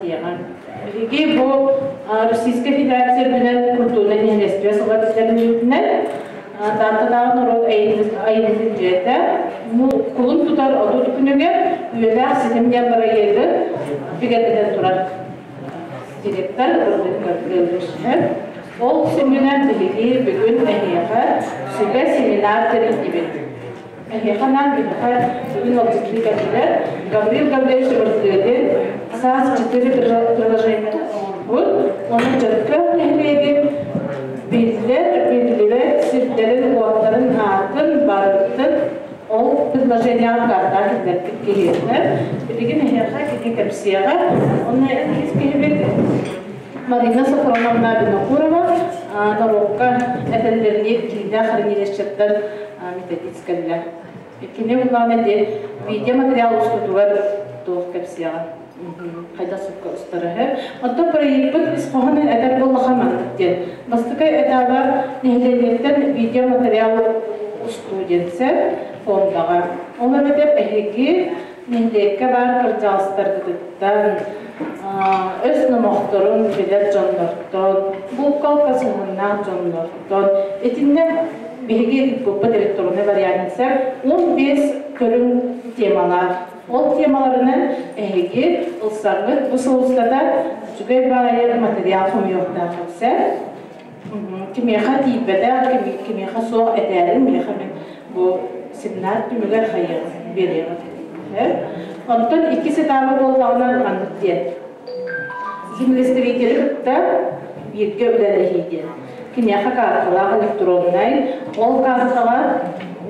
Биһиги бу Российскай Федерация үрдүнэн культурнай нэһилиэстибэ сыла биллэриллибитинэн Тааттатааҕы норуот айымньытын дьиэтэ кулун тутар 30 күнүгэр Үйэлээх ситим диэн бырайыагы бигэргэтэн турар директор Гаврилович. Ол сүнньүнэн биһиги бүгүн эһиэхэ сүбэ семинар тэрийдибит. Эһиэхэ анаан биһиэхэ бүгүн ыалдьыттыы кэллилэр. Гаврил Гаврильевич Ырдыгын саас четыре приложение оҥорбут. Уонна Дьөккөн нэһилиэгин биллэр, биллибэт сирдэрин, уоттарын аатын, барытын ол предложениеҕа картаҕа киллэрбит киһиэхэ. Билигин эһиэхэ кини кэпсиэҕэ. Уонна иккис киһибит Марина Софроновна Винокурова норуокка этэллэринии киинэ хранилищеттан методист кэллэ. Кини улаана диэн видеоматериал устутугар туох кэпсиэҕэ хайдах сукка устарыһы. Оттон проектпыт ис хоһоонун этэр буоллаха маннык диэн. Бастакы этаба нэһилиэнньэттэн видеоматериал устуу диэн сөп фондаҕа. Ол эбэтэр эһиги нэһилиэккэ баар кырдьаҕастаргытыттан өс номохторун билэр дьоннортон, булка-алка сыһыаннаах дьоннортон итиннэ биһиги ыыппыппыт электроннай вариант 15 көрүҥ темалаах. Ол темаларынан эһиги ылсаргыт бу сыл устата үчүгэй баайы материал хомуйуохтаах сөп. Кимиэхэ тиийбэтэх, кимиэхэ суох этээрин миэхэ мин бу семинар түмүгэр хайыаҕым, биэриэҕим. Онтон иккис этаба буоллаҕына маннык диэн. Землестроители кытта бииргэ үлэлэһии диэн. Киниэхэ карталаах электроннай, ол картаҕа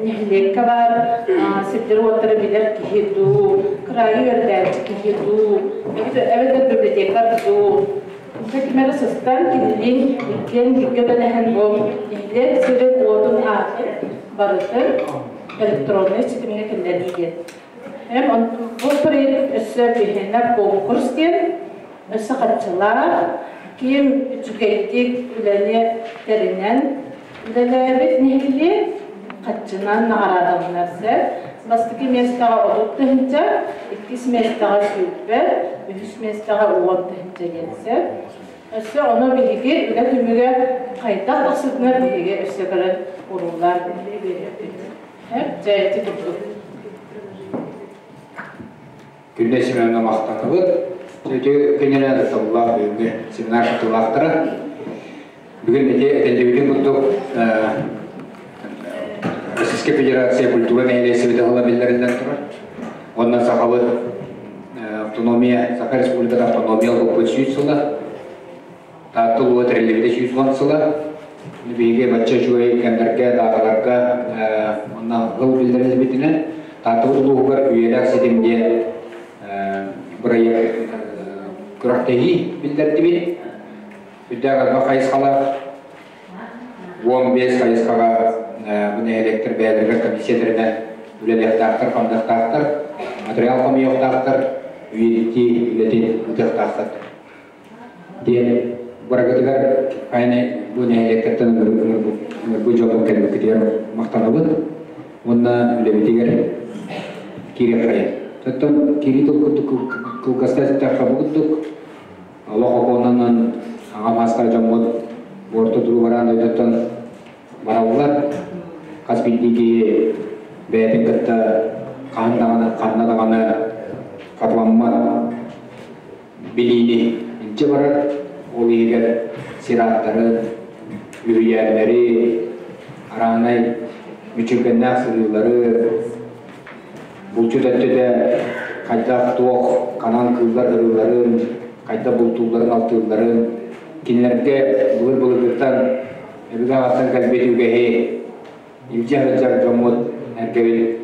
нэһилиэккэ баар сирдэри-уоттары билэр киһи дуу, кыраайы үөрэтээччи киһи дуу, эбэтэр библиотекарь дуу, Кимэри сыстан кинилиин иккиэн бииргэ үлэлэһэн бу нэһилиэк сирин-уотун аатын барытын электроннай ситимҥэ киллэрии диэн. Эм бу проект өссө биһиэнэ конкурс диэн өссө харчылаах ким үчүгэйдик үлэни тэринэн үлэлээбит нэһилиэк харчынан наҕараадаланар сөп. Бастакы миэстэҕэ 30 тыһыынча, иккис миэстэҕэ 20, үһүс миэстэҕэ 10 тыһыынча диэн сөп. Өссө ону биһиги үлэ түмүгэ хайдах тахсытынар биһиги өссө көрөн урууллаан биэриэхпит. Дьэ, ити курдук. Күннэй Семеновна махтанабыт. Ити күнүнэн ытыллаах бүгүҥҥү семинар кыттыылаахтара. Бүгүн ити этиллибитин курдук Российская Федерация культура нэһилиэстибэтэ ыла биллэриллэн турар. Онно сахабыт автономия, Саха Республиката автономия ылбыппыт 100 сыла. Таатта улууһа тэриллибитэ 110 сыла. Биһиги бачча үчүгэй кэмнэргэ, дааталарга онно ыл биллэриллибитинэн Тааттабыт улууһугар үйэлээх ситим диэн бырайыак күрэхтэһии биллэрдибит. Үрдээх элбэх хайысхалаах 15 хайысхаҕа бу нэһилиэктэр бэйэлэригэр комиссия тэринэн үлэлиэхтээхтэр, хамныахтаахтар, материал хомуйуохтаахтар, үйэтитии үлэтин ыытыахтаахтар диэн барыгытыгар хайаны бу нэһилиэктэртэн ыҥырбыт дьоммут кэлбиккитигэр махтанабыт уонна үлэбитигэр киириэххэйин. Оттон киирии тыл курдук кылгастар эттэххэ бу курдук олох окуонанан аҕа маастар дьоммут буорта туруу бараан дойдуттан бараллар. Хас биирдии киһи бэйэтин кытта хаһан даҕаны, ханна даҕаны хатыламмат билиини илдьэ барар. Ол иһигэр сир ааттарын, үһүйээннэри, араанай мүчүргэннээх сырыылары, булчут өттүтэ хайдах туох ханан кыыллар ырыыларын, хайдах бултуулларын, алтыылларын, кинилэргэ былыр-былыргыттан өбүгэ аҕаттан кэлбит үгэһи илдьэ сылдьар дьоммут эргэбит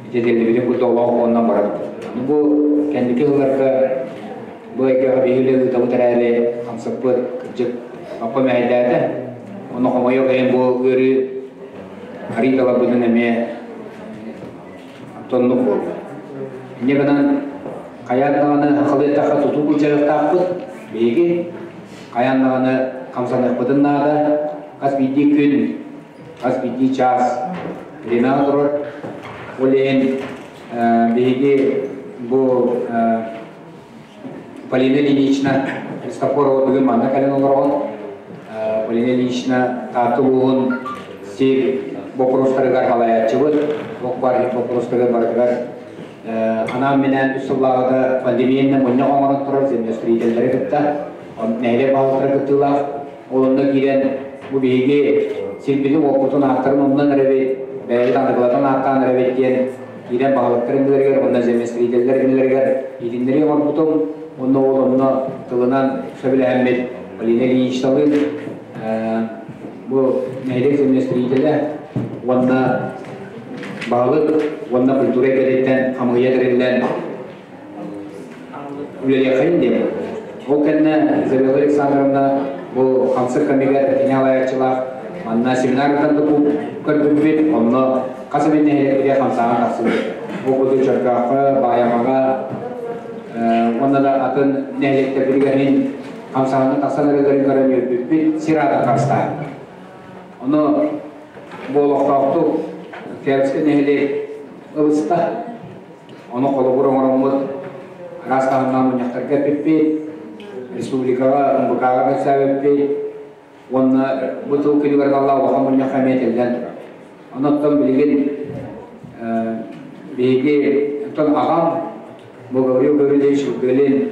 ититиллибитин курдук олох уонна барар. Бу кэнники сылларга бу эйгэҕэ биһиги үлэ ыытабыт эрээри хамсаппыт кырдьык лаппа мэһэйдээтэ. Онно хомойуох иһин бу ыарыы арыый таларбытын эмиэ тоннук буолла. Инньэ гынан хайаан даҕаны сахалыы эттэххэ тутуу былдьаһыахтаахпыт. Биһиги хайаан даҕаны хамсаныахпытын наада. Хас биирдии күн, хас биирдии чаас время турар. Ол иһин биһиги бу Полина Ильинична Христофорова бүгүн манна кэлэн олороҕун. Полина Ильинична Таатта улууһун сир боппуруостарыгар салайааччыбыт, туох баар боппуруостарыгар барытыгар анаан-минээн үс сыллааҕыта пандемиянан мунньах оҥорон турар землестроителлэри кытта, нэһилиэк баһылыктара кыттыылаах. Ол онно киирэн бу биһиги сирбитин уоппутун ааттарын умнан эрэбит, бэйэбит аныгылатан ааттаан эрэбит диэн киирэн баһылыктар иннилэригэр уонна землестроителлэр иннилэригэр иһитиннэрии оҥорбутум. Онно ол онно тылынан сөбүлэһэммит Полина Ильиничналыын бу нэһилиэк землестроителэ уонна баһылык уонна культура эйгэтиттэн хамыыйа тэриллэн үлэлиэххэйин диэн. Ол кэннэ Изабелла Александровна бу хамсык кэмигэр кини алайааччылаах манна семинар ыытан көрбүппүт, онно хас эмит нэһилиэкпитигэр хамсааһын тахсыбыт. Бу курдук Чөркөөххө, Баайаҕаҕа уонна да атын нэһилиэктэрбитигэр иһин хамсааһыҥҥа тахсан эрэллэрин көрөн үөрбүппүт, сир аатын харыстааһын. Ону бу олохтоохтук Октябрьскай нэһилиэк ылыста. Ону холобур оҥороммут араас таһымнаах мунньахтарга эппиппит, республикаҕа МБК-ҕа кэпсээбиппит уонна бу тыл күнүгэр алла улахан мунньахха эмиэ этиллэн турар. Онон билигин биһиги оттон аҕам бу Гаврил Гаврильевич Гаврилин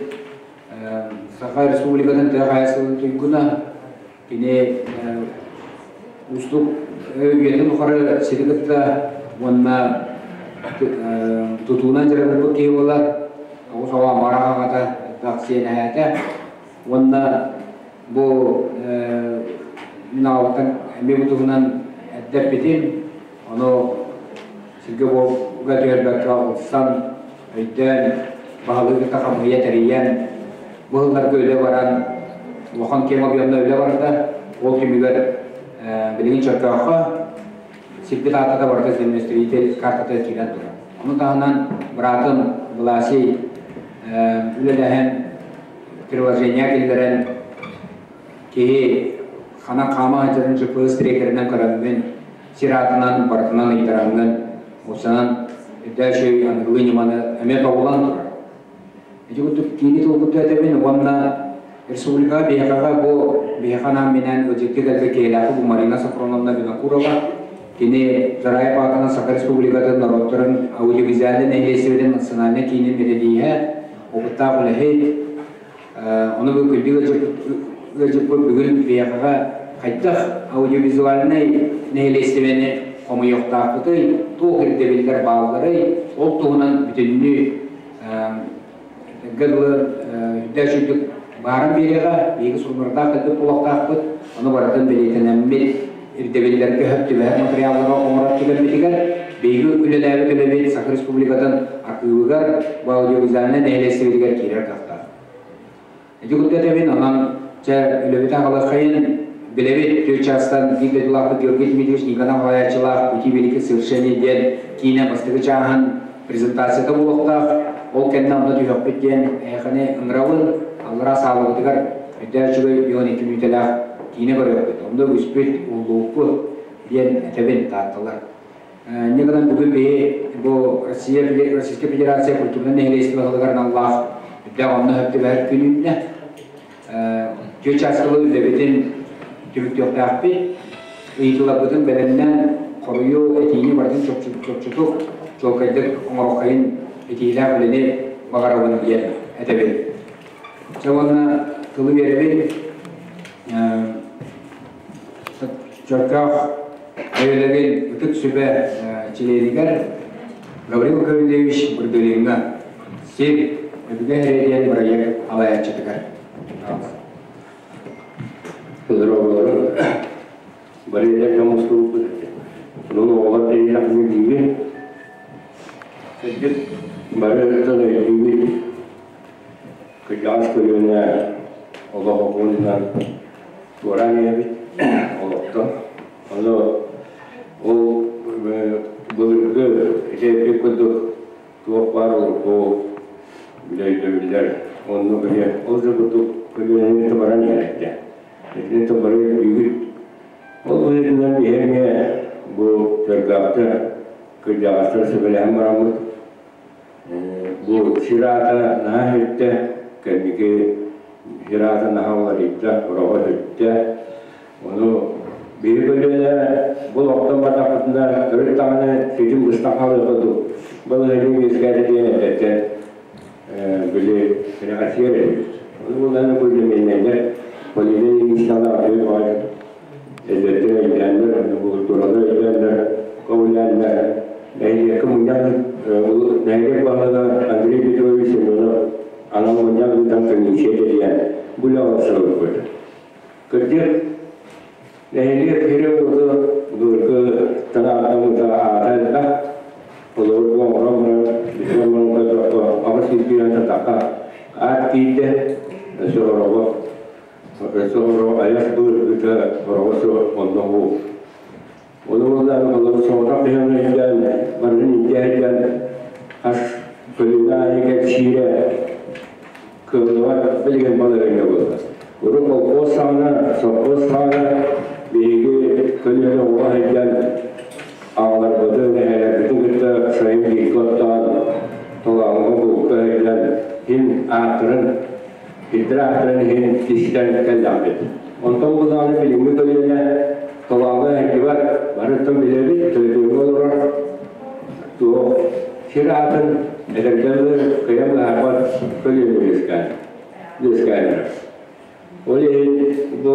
Саха Республикатын тыа хаһаайыстыбатын туйгуна, кини уустук үйэтин тухары сири кытта уонна тутуунан дьарыгырбыт киһи буолар. Оҕус оҕо амарах аҕата элбэх сиэнэһээтэ. Уонна бу мин аҕабыттан эмиэ бу туһунан эрдэппитим. Ону сиргэ буолга түһэрбэккэ ылсан, өйдөөн, баһылыгы кытта хамыыйа тэрийэн, бу сылларга үлэ баран, улахан киэҥ объемна үлэ барда. Ол түмүгэр билигин Чөркөөххө сирбит аатата барыта землестроитель картата киирэн турар. Ону таһынан быраатым Власий үлэлэһэн приложение киллэрэн киһи ханан хаама сылдьарын GPS трекеринэн көрөммүн, сир аатынан барытынан ыйдараҥҥын, уопсанан үрдээчүй аныгылыы ньыманы эмиэ тобулан турар. Ити курдук киини тылбыт этэбин уонна республикаҕа биһиэхэҕэ бу биһиэхэ анаан-минээн ыалдьытты кэлбит киһилээхпит бу Марина Софроновна Винокурова. Кини Зараев аатынан Саха Республикатын норуоттарын аудиовизуальнай нэһилиэстибэтин национальнай киинин методииһэ, опыттаах үлэһит. Ону бу күндү ыалдьыппыт бүгүн биһиэхэҕэ хайдах аудиовизуальнай нэһилиэстибэни хомуйуохтаахпытый, туох ирдэбиллэр баалларый, ол туһунан бүтүннүү Эргэ дылы үрдээх үрдүк баарын биэриэҕэ, биһиги сурунардаах кэлбит буолуохтаахпыт, ону барытын бэлиэтэнэммит, ирдэбиллэргэ сөп түбэһэр материаллары оҥорор түгэммитигэр биһиги үлэлээбит үлэбит Саха Республикатын архыыбыгар бу аудиовизуальнай нэһилиэстибэтигэр киирэр кыахтаах. Ити курдук этэбин, онон чэ үлэбит аҕалыаххайын билэбит, түөрт чаастан биир дойдулаахпыт Георгий Дмитриевич Никонов салайааччылаах «Пути великих совершений» диэн киинэ бастакы чааһын презентацията буолуохтаах. Ол кэннэ онно түһүөхпүт диэн эһэхэни ыҥырабын. Аллараа саалабытыгар өйдөөх үчүгэй 12 мүнүүтэлээх киинэ көрүөхпүт. Онно үгүспүт, уллууппут диэн этэбин таатталар. Инньэ гынан бүгүн биһи бу Россия, Российская Федерация культурнай нэһилиэстибэ сылыгар аналлаах үрдээх онно сөп түбэһэр күн үүннэ. Түөрт чааскылы үлэбитин түмүктүөхтээхпит. Ыйытыыларбытын бэлэмнээн хоруйу, этиини барытын чопчутук, чуолкайдык оҥоруоххайын этиилээх үлэни баҕарабын диэн этэбин. Чэ уонна тылы биэрэбин. Чөркөөх бөһүөлэгин Ытык Сүбэ чилиэнигэр Гаврил Гаврильевич Бурдулиҥҥа Сир өбүгэ эрэ диэн бырайыак алайааччытыгар. Здороволору Валерия дьон мустубуппут. Онон оҕолор тэйиэхпин диибин. Сиргит бары өттөн өйдүүбүт. Кырдьаҕас көлүөнэ олох окуонунан туораан иһэбит олохтон. Ону ол былыргы ити эппит курдук туох баар урукку үлэ өйдөбүллэр оннук эмиэ ол да курдук көлүөнэни да баран иһэр этэ. Итини да бары өйдүүгүт. Ол быһыытынан биһи эмиэ бу Чөргөөхтөр кырдьаҕастар сүбэлэһэн бараммыт бу сир аата наһаа иһиттэ. Кэнники Хирата наһаа уларыйда, ороҕо сүттэ. Ону биһи көлүөнэ бу олохтон бардахпытына төрүт даҕаны ситим быстах хаалыах курдук балаһыанньа үөскээтэ диэн эрдэттэн били кэрэхэсийэр этибит. Ону буллаҕына бу дэмиэннэйдэр Полина Ильиничналаах үтүө баҕайы эдэрдэр өйдөөннөр, култууралар өйдөөннөр, көҕүлээннэр нэһилиэккэ мунньах нэһилиэк баһылыга Андрей Петрович Семенов анал мунньах ыытан комиссия тэрийэн бу үлэҕэ ылсыбыппыт. Кырдьык, нэһилиэк сирэ-уоту былыргы танааттаммыта аата элбэх. Холобур, бу оҥорон баран, бүтүн оҥорон көрдөххө, 820 татаха аат киирдэ, өссө ороҕо, өссө ороҕо айас былыргыта ороҕо суох онно уу. Ону буоллаҕына, холобур, соҕотох киһи өйдөөн, барытын илдьэ сылдьан, хас көлүөнэ аайы кэпсиирэ кыаллыбат билигин балаһыанньа буолла. Урут колхоз саҕана, совхоз саҕана биһиги көлүөнэ оҕо сылдьан аҕаларбытын, эһэлэрбитин кытта сайын бииргэ оттоон, толооҥҥо булка сылдьан иһин ааттарын, сирдэр ааттарын иһин истэн кэллэхпит. Онтон буллаҕына билиҥҥи көлүөнэ толооҥҥо сылдьыбат, барыттан билэбит, төлөпүөҥҥэ олорор, туох сир аатын эдэргэ дылы кыайан быһаарбат көлүөнэ үөскээн үөскээн эрэр. Ол иһин бу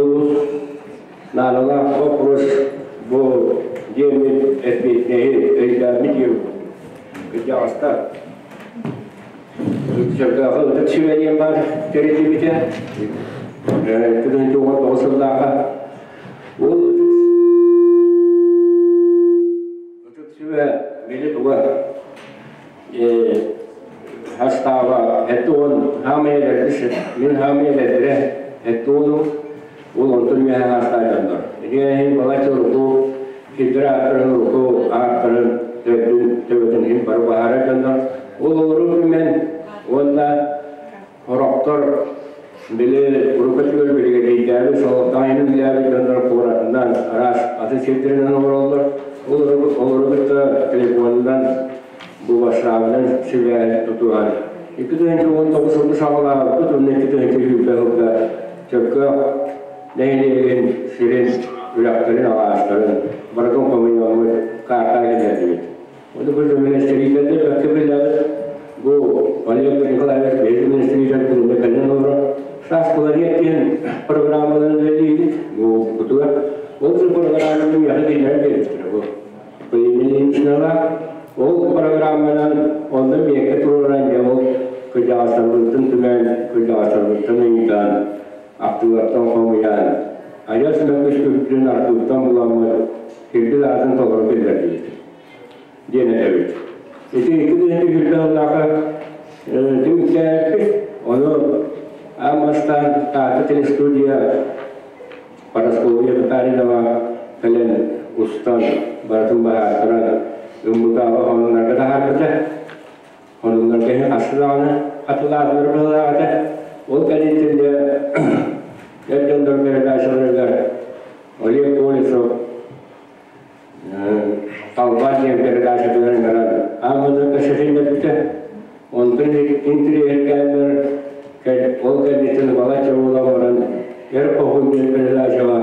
наадалаах боппуруос бу диэммит эппиэтинэһи өйдөөммүт диэн кырдьаҕастар Сөргөөхө ытык сүбэ диэн баар тэриллибитэ. 2009 сыллаахха ол ытык сүбэ били туга хастааба 70 хаамай элэрдис мин хаамай элэрдирэ 70 ол онтон үөһэ хаастаайданнар. Ити балачча урукку сирдэр ааттарын урукку ааттарын төрдүн төбөтүн иһин бары баһаара дьоннор. Ол олору түмэн уонна Сорохтор били урукку өттүгэр биригэдьиирдээбит, салалтаҕа үлэлээбит дьоннор куоратынан, араас атын сирдэринэн олороллор. Олору кытта телефонунан, бу ватсабынан сибээһи тутуһан 2019 сылга саҕалаабыппыт уонна 2020 сылга Чөркөөх нэһилиэгин сирин үрэхтэрин, алаастарын барытын хомуйаммыт каартаҕа киллэрдибит. Ону бу министриитэллэр бэркэ билэбит. Бу Олег Николаевич бэйэтин министриитэллэрин кэлэн олорор. Саас планет диэн программанан үлэлиибит. Бу кутугар. Ол бу программаны миэхэ киллэрэн биэрбиттэрэ бу. Ильиничналаах ол программанан онно миэхэ туруоран дьэ ол кырдьаҕастарбыттан түмэн, кырдьаҕастарбыттан ыйытан, актыылартан хомуйан, адьас мөкүс күппүтүн архыыптан буламмыт, кирбит аатын толору киллэрдибит диэн этэбит. Ити 2 сыллаахы түмүктээбиппит. Ону аан бастаан Таатта телестудия Парасковья Татаринова кэлэн устан барытын быһаартаран ыммытааҕы хонуннарга таһаарбыта. Хонуннарга иһин хасты даҕаны хатылаатылар быһыылаах этэ. Ол кэнниттэн дьэ эр дьоннор передачаларыгар Олег Колесов Талбан диэн передачатыгар ыҥыран аан кэпсэтиллэрбитэ. Онтон интириэһиргээннэр ол кэнниттэн балачча буолан баран Эр хоһуун диэн передачаҕа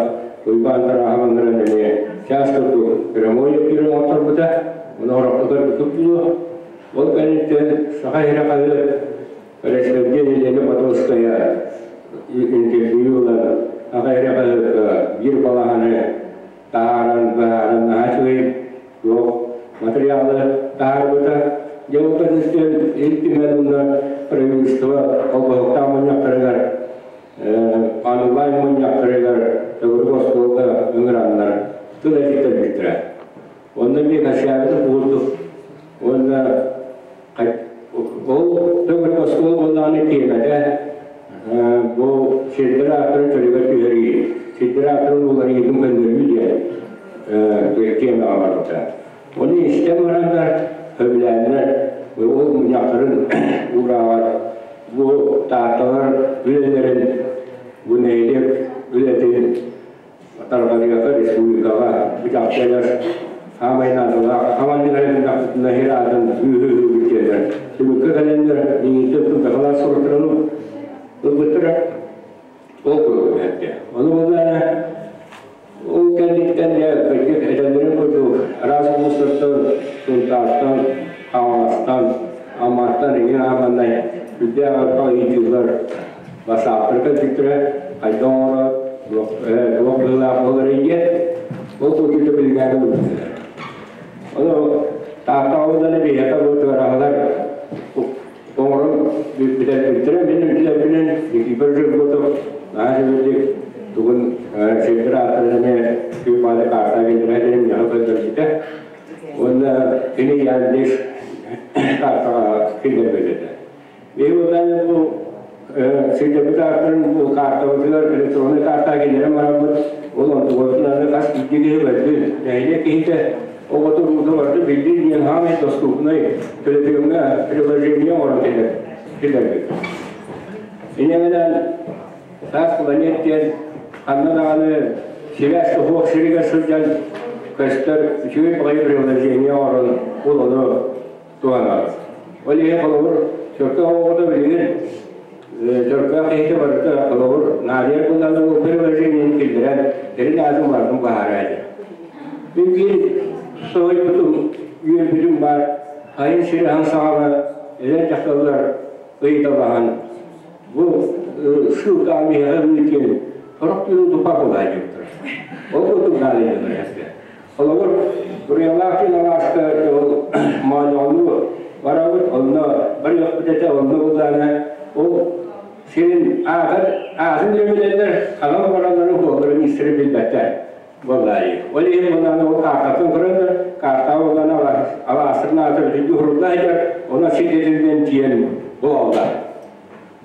Уйбаан Тарааһап ыҥыран эмиэ чаас курдук прямой эфир оҥотторбута. Ону орохтотор бутук буолуо. Ол кэнниттэн Саха сирэ хаһыат корреспондент Елена Потоцкая интервью ылан Саха сирэ хаһыакка биир балаһаны таһааран быһааран наһаа үчүгэй туох материалы таһаарбыта. Дьэ ол кэнниттэн Ил Түмэн уонна правительство холбоһуктаах мунньахтарыгар онлайн мунньахтарыгар төгүрүк остуолга ыҥыраннар тыл этиттэрбиттэрэ. Онно эмиэ кэпсээбитим курдук уонна ол төгүрүк остуол буоллаҕына тиэмэтэ бу сирдэр ааттарын чөлүгэр түһэрии, сирдэр ааттарын уларыйыытын көннөрүү диэн тиэмэҕэ барбыта. Ону истэн бараннар, сөбүлээннэр ол мунньахтарын уурааҕар бу Таатталар үлэлэрин, бу нэһилиэк үлэтин Тарҕаныыга республикаҕа бүтэхтэлэр саамай наадалаах хамандыырдарбытына сир аатын үһү-үһү диэннэр түмүккэ кэлэннэр миигиттэн тутахалаах суруттарану. Ол курдук эттэ. Ону буоллаҕына, ол кэнниттэн дьэ кырдьык этэллэрин курдук араас улуустартан, Сунтаартан, Хаҥаластан, Амматтан эҥин ааманнай үрдээх элбэх ыйытыылар бассааптар кэлбиттэрэ, хайдах оҥорор, туох быһыылаах буоларый диэн, ол курдук да билиҥҥээҥҥэ булбуттар. Ону Таатта оҕолоро биһиэхэ бу тыараһалар оҥорон бүтэрбиттэрэ. Мин үлэлэрбинэн Никифор Жирготов наһаа үчүгэйдик тугун сирдэр ааттарын эмиэ күн каарта киллэрэ миэхэ көрдөрбүтэ. Уонна кини Яндекс картаҕа киллэрбит этэ. Биһиги уонна бу сирдэрбит ааттарын бу картабытыгар электроннай картаҕа киллэрэн бараммыт, ол онтубутун аны хас биирдии киһи көрдүн, нэһилиэк киһитэ оҕото уруута барыта биллин диэн хаамай доступнай төлөпүөҥҥэ приложение оҥорон киллэрбит. Инньэ таас планет диэн ханна даҕаны сибээс суох сиригэр сылдьан көстөр үчүгэй баҕайы приложение оҥорон ол ону туһанабыт. Ол иһин холобур, Чөркөөх оҕото билигин Чөркөөх киһитэ барыта холобур Нария буллаҕына ол приложениены киллэрэн тэрин аатын барытын баһаараа этэ. Мин биир соһуйбутум, үөрбүтүм баар, сайын сир аһын саҕана эдэр дьахталлар ыйыталаһан бу ссылкаҕа миэхэ ыытын сорох түүн тупа буолаа диэбиттэр. Ол курдук наадыйдылар эппэ. Холобур, Туруйалаах диэн алааска ол моонньоҕону барабыт, онно барыахпыт этэ, онно буллаҕына ол сирин аатын аатын эрэ билэллэр, ханан баралларын суолларын истэрин билбэттэр буоллаайы. Ол иһин буллаҕына ол каартатын көрөннөр, каартаҕа буллаҕына алаастарын аата бүтүннүү сурулла сылдьар, онон сир этинэн тиийэн булаллар.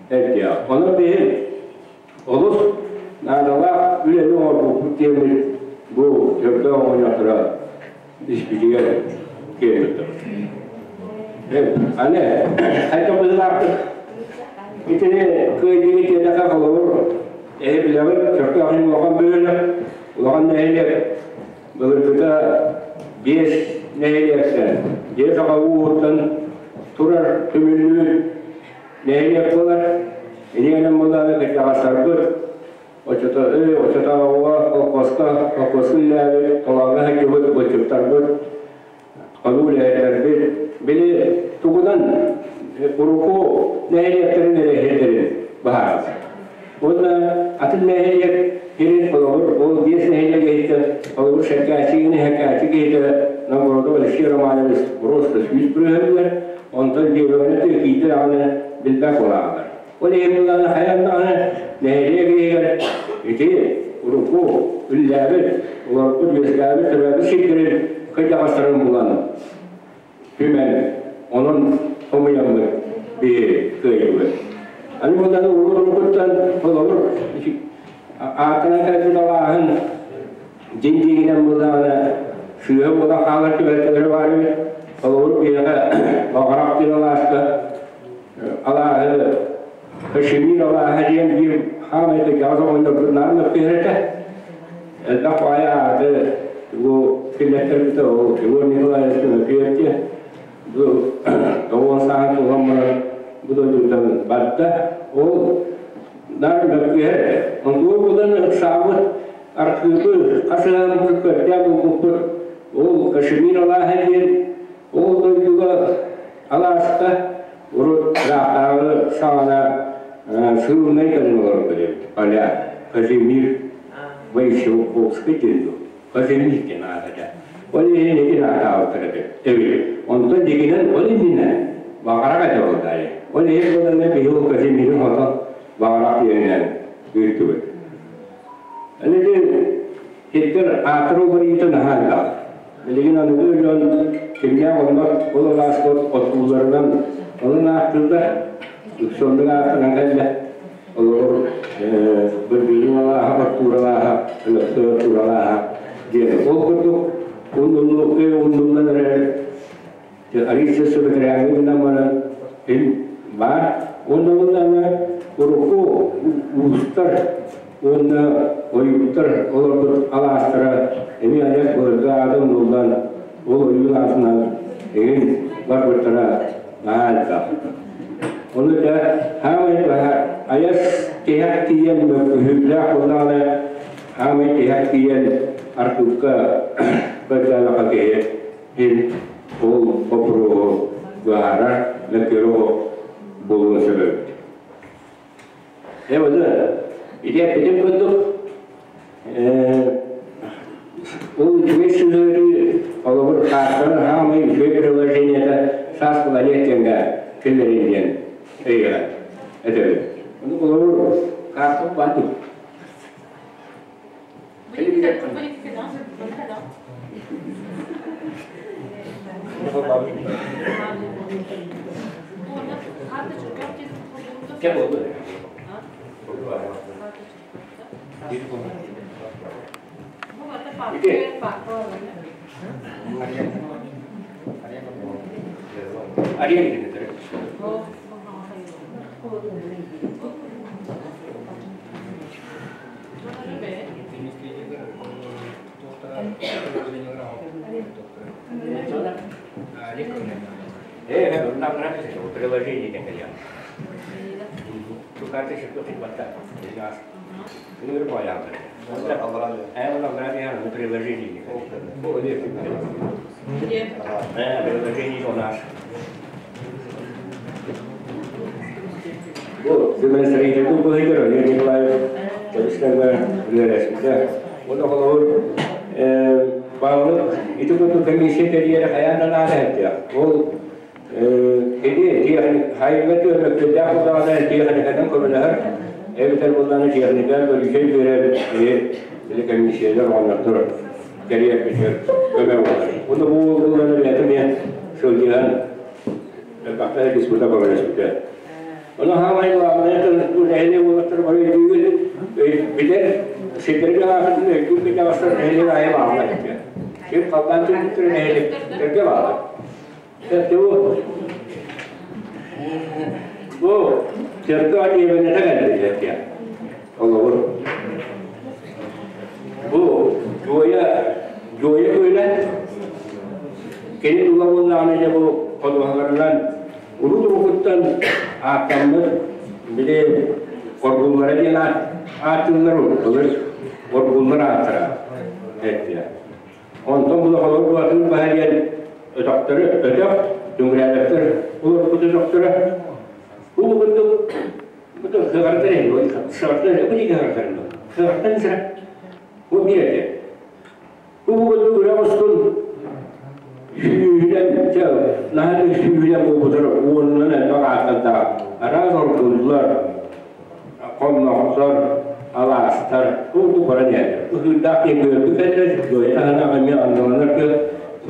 Эрдиэ. Онон биһи Олус наадалаах үлэни оҥорбуппут диэммит бу Чөркөөх оҕонньотторо испитигэр киирбиттэр. Аны хайдах быһыылаахтык итини кыайдыгы диэтэхэ холобур эһи билэҕит Чөркөөх иһин улахан бөһүөлэк, улахан нэһилиэк былыргыта 5 нэһилиэктэн, 5 аҕа ууһуттан турар түмүллүү нэһилиэк буолар. Иннинэн буоллаҕына кырдьаҕастарбыт оччото оччотооҕуга колхозка колхозка үлэлээбит, толооҥҥо сылдьыбыт булчуттарбыт, хонуу үлэһиттэрбит били тугунан урукку нэһилиэктэрин эрэ сирдэрин быһаараллар. Уонна атын нэһилиэк сирин холобур ол 5 нэһилиэк иһиттэн холобур Шеркээчигини Шеркээчи киһитэ Новгородов Алексей Романович просто 100 бырыһыан онтон дьиэбэҕинэ киирдэ даҕаны билбэт буолаҕалар. Ол иһин буллаҕына хайаан даҕаны нэһилиэк иһигэр ити урукку үллээбит, олорбут, үөскээбит, төрөөбүт сирдэрин кырдьаҕастарын булан түмэн, онон хомуйаммыт биһи кыайдыбыт. Аны буллаҕына урут-уруккуттан холобур аатынан кэлбит алааһын дьиҥ дьиҥинэн буоллаҕына сыыһа буолан хаалар түбэлтэлэрэ баар эбит. Холобур, биһиэхэ Баҕарах диэн алааска алааһы Кашемир алааһа диэн биир хаамай кырдьаҕас оҕонньорбут наар мөккүһэр этэ. Элбэх баайа ааты бу киллэртэрбитэ ол Егор Николаевич мөккүһэр диэн. Бу 90 сааһын туолан баран бу дойдуттан барда. Ол наар мөккүһэр этэ. Онтугу булан ыксаабыт архыыбы хас ыһааммыт көрдөөн булбуппут ол Кашемир алааһа диэн ол дойдуга алааска урут ыраахтааҕы саҕана сыылынай кэлин олорбут эбит поляк Казимир Войцеховский диэн дуо Казимир диэн аата этэ ол иһин итин ааттаабыттар эбит онтон дигинэн ол иннинэ баҕарах этэ ол дайы ол иһин буоланна биһи ол Казимиры хотон баҕарах диэнинэн ыыттыбыт. Аны сирдэр аатыр уларыйыыта наһаа элбэх. Билигин аныгы дьон кимнээх онно ол алааспыт оттуулларынан онон ааттыыллар, үксэ оннук аатынан кэллэ. Олорор Быргыйын алааһа, Оттуур алааһа, Өлөксөй Оттуур алааһа диэн. Ол курдук умнуллан эрэр Алиса бэтэрээнҥи гынан баран ил баар уонна уонна урукку уустар уонна ойууттар олорбут алаастара эмиэ айах былыргы аата умнуллан ол ойуун аатынан эҥин барбыттара наһаа элбэх. Ону дьэ хаамай баһа Айас тиһэх тиийэн мөккүһүүлээх буоллаҕына, хаамай тиһэх тиийэн архыыпка көрдөөлөххө киһи иһин ол боппуруоһу быһаарар, мөккүөрү буолуон сөп эбит. Э, ону ити эппитим курдук, ол үчүгэй сыһыарыы холобур каартаны хаамай үчүгэй приложениета саас планет диэҥҥэ киллэрин диэн өйөҕө этэбин. Ону холобур карта баар дуу? Приложение Приложение у нас. Бу демонстрировку быһыгар Олег Николаев кэбискэргэ үлэлэспитэ. Уонна холобур баалык ити курдук комиссия тэрийэрэ хайаан да наада этэ. Ол кини хайга түөрмөктөрдөөх булдаҕына тиэхиникэнэн көмөлөһөр, эбэтэр буллаҕына тиэхиникэ бөлүчэй биэрэр били комиссиялар оҕонньоттор тэрийэрбитигэр көмө буолар. Уонна бу уоллары бэйэтэ эмиэ сылдьыһан элбэхтэ диспута көмөлөспүтэ. Ону хаамай главное бу нэһилиэк уолаттар бары өйдүүгүт, билэр сирдэргэ аахытын өйдүүр кырдьаҕастар нэһилиэк аайы бааллар этэ. Ким халлаан түмүктэрэ нэһилиэктэргэ бааллар. Бу Чөркө диэбэнэтэ кэлбит Олобур. Бу Дьуойа Дьуойа күөлэ кини тула буоллаҕына дьэ бу ходуһаларынан урут урукуттан ааттаммыт били оргуллара диэн ааттыыллар былыр оргуллар ааттара эттилэр. Онтон булахалар буолатын баһа диэн өтөхтөрү өтөх, түҥүрээбэттэр олорбут өтөхтөрө. Бу курдук бу сыҕарытар эһи, сыҕарытар бу диэки сыҕарытар сыҕарытан сыра. Бу биир этэ. Бу курдук үрэх устун сүүһүнэн наһаа да сүүһүнэн буолбутар уонунан элбэх ааттардаах араас оргуллар, хоннохтор, алаастар курдук баран иһэллэр. Ыһыырдаах диэн күөлбүт кэллэр, дьуойа таһынаах эмиэ анналанар күөл.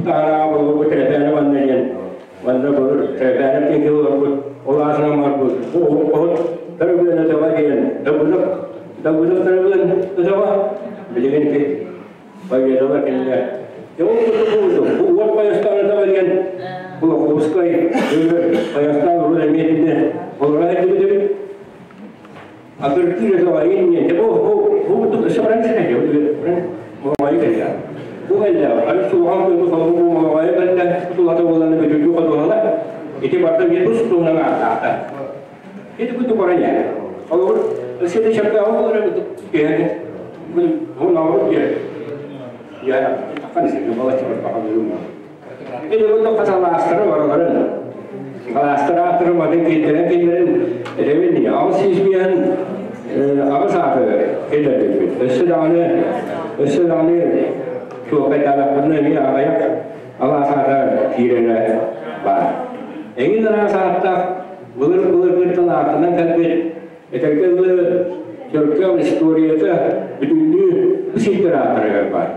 Таһараҕа болбут Трэпээнэ манна диэн, манна былыр Трэпээнэ диэн киһи олорбут, ол аатынан барбыт. Бу оһот Тарыбыан өтөҕө диэн, Дабылык, Дабылык Тарыбыан өтөҕө, билигин ити Победалар кинилэр. Дьэ ол курдук буолбутум. Бу уот байастаан өтөҕө диэн Кулаковскай Байастаан урут эмиэ итиннэ олоро сылдьыбыт эбит. Атырдьыыр өтөҕө инньэ. Дьэ бу бу курдук өссө баран ситэ Молоҕойу кэллэ. Бу кэллэ. Аны сулахан кыылы холобу бу Молоҕойу кэллэ. Тулата буолан бүтүргү ходуһалар. Ити барда эмиэ тус туһунан ааттаахтар. Ити курдук баран иһэр. Холобур, өссө да чапкааҕы буолар эбит киһини бу ноорут диэн. Я таххан исэ балачча барбаха бөлүм. Ити курдук хасалаастары бараларын алаастар ааттары матын киллэрэн киллэрин этэбин 805 аҕыс ааты киллэрбиппит. Өссө даҕаны туоххайдаалахпытына эмиэ аҕыйах алаас аата киирэрэ баар. Эҥин араас ааттаах былыр-былыргыттан ааттанан кэлбит этэргэ дылы Чөркөөх историята бүтүннүү бу сирдэр ааттарыгар баар.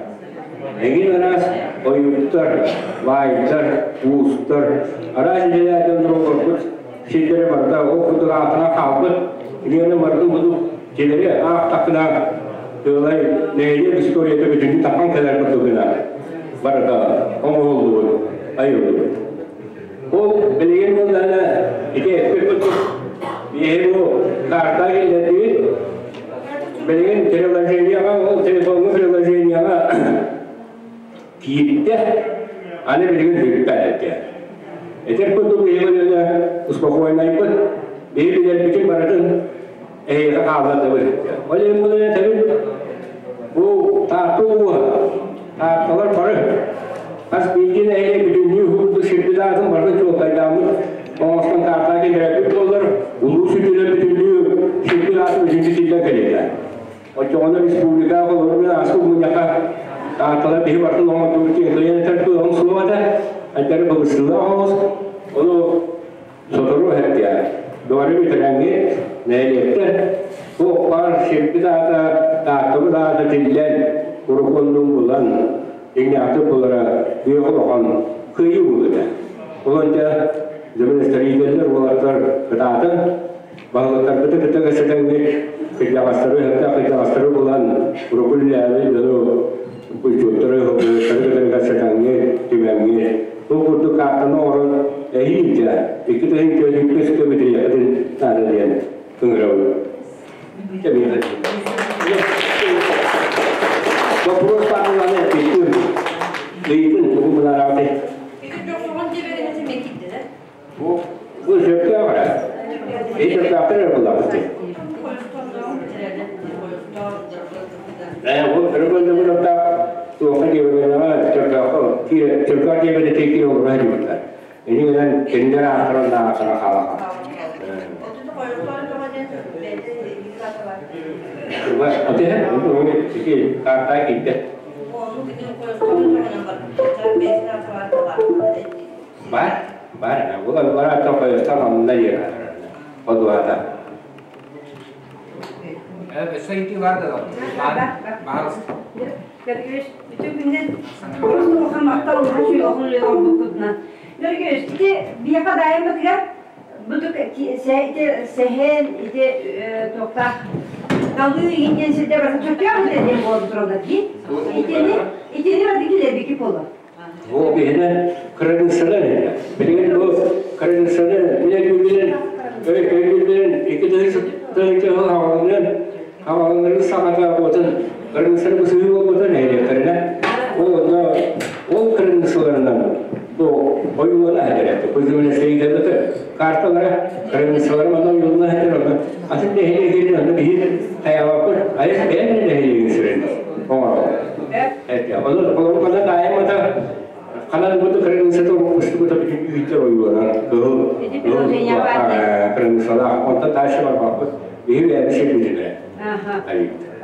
Эҥин араас ойууттар, баайдар, уустар, араас идэлээх дьоннор олорбут сирдэрэ барыта ол курдук аатынан хаалбыт. Итиэннэ барытын курдук дьиэлэри аахтахпына тыалай нэһилиэк историята бүтүннүү таххан кэлэр курдук гына барыта оҥоһуллубут, айыллыбыт. Ол билигин буоллаҕына ити эппит курдук биһиги бу карта киллэрдибит. Билигин приложениеҕа ол телефоҥҥа приложениеҕа киирдэ. Аны билигин сүрүппэт этэ. Этэр курдук биһиги өлүөнэ успокойнайбыт. Биһиги билэрбитин барытын Ол иһин булан этэбин, бу Таатта улууһа, Таатталар бары хас биирдии нэһилиэк бүтүннүү курдук сирбит аатын барытын чуолкайдааммыт, оҥостон каартаҕа киллэрэрбит буоллар, улуус үрдүнэн бүтүннүү сирбит аатын бүтүннүү тиллэн кэлиэҕэ. Оччоҕуна республика холобурун ааспыт мунньахха Таатталар биһи барытын оҥордубут диэн кыайан этэр кыаҕым суох этэ. Айдары былыргылаах оҕус. Ону сотору эһэрдиэ. Дуоры бүтэрээҥҥи нэһилиэктэр туох баар сирбит аата, Тааттабыт аата тиллэн, урукку булан, дьиҥнээхтик булара биир улахан кыайыы буолуо этэ. Ол дьэ дьэ уолаттар кытаатан Баһылыктарбыты кытта кэпсэтэҥҥит, кырдьаҕастары, өһөхтөөх кырдьаҕастары булан, урукку үлэлээбит дьону, учуоттары, һылгыһыттары кытары кэпсэтэҥҥит, түмэҥҥит, бу курдук каартаны оҥорон эһиил дьэ, 2 тыһыынча сүүс көмүтүрүйэххитин наада диэн ыҥырабын. Вопрос баалланы эппиттим. Ыйытын тугу быһаараҕытый? Бу бу сөптөөх эрэ. Ити сөптөөхтөр эрэ буллахпыт дии. Ээ, бу өрөгөйдөбүл туохха диэбэҕэ чөркөөххө чөркөөх диэбэни тиэкки олоро сылдьыбыттар. Ини гынан кинилэр ааттарын ааттара хаалаха. Отеһэ, ити картаа киирдэ. Бар, бар. Ол бараата хойустан онно диэн одуата. Өссө ити бар да Пожалуйста. Görgüş, bütün günden улахан махтал улахан Görgüş, ити биэхэ дайыммытыгар бутук ити сэһэн ити туохтаах талыы иһиннен сирде барса чөккөөх диэн буолан тураллар ди. Итини итини барды килербики боло. Бу биһине кыргызстан билигин бу Кыргызстан биле күлүнэн өйгүлүнэн 2 тыһыынча сыл хааланан хааланарын саҕата буотун Кыргызстан бу сыһыы буолбутун нэһилиэктэринэн ол онно ол кыргызсталарынан бу ойуулана хэтэрэтэ кузымына сейдебете карталара кыргызсталары манна ойуулана хэтэр онно атын нэһилиэгин онно биһи таябаппыт айыс бэйэн нэһилиэгин сирин оҥоро Оны холобур даайымата ханан бу кыргызстан устубута бүтүн үүттер ойууланар кыһыл кыргызстала онто ташы бар баппыт биһи бэйэбит сирбитинэ.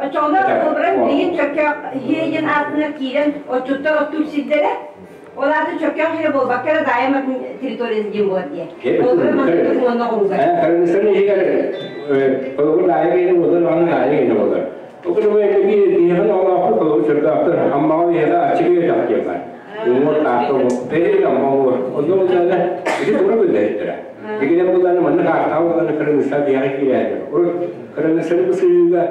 Очоҕуна холобура билигин чөккөөх хиэйин аатынан киирэн отчуттар оттуур сирдэрэ ол аата чөккөөх хиэ буолбакка эрэ даайыматын территорияны диэн буолар диэ. Холобура маннык докумуонна оҕуругар. Кыргызстан иһигэр холобур даайы киһи буолар, аны даайы киһи буолар. Окуруга эки биһиэн олооху холобур чөркөөхтөр аммаҕа иһэ аччыгы тахтиэ бар. Уҥуор таатта ээй амма уҥуор. Онно буллаана ити тура биллэриттэрэ. Икинэн буллаана манна каартаҕа буллаана Кыргызстан биһиэхэ киирээдэр. Урут Кыргызстаны бысыыга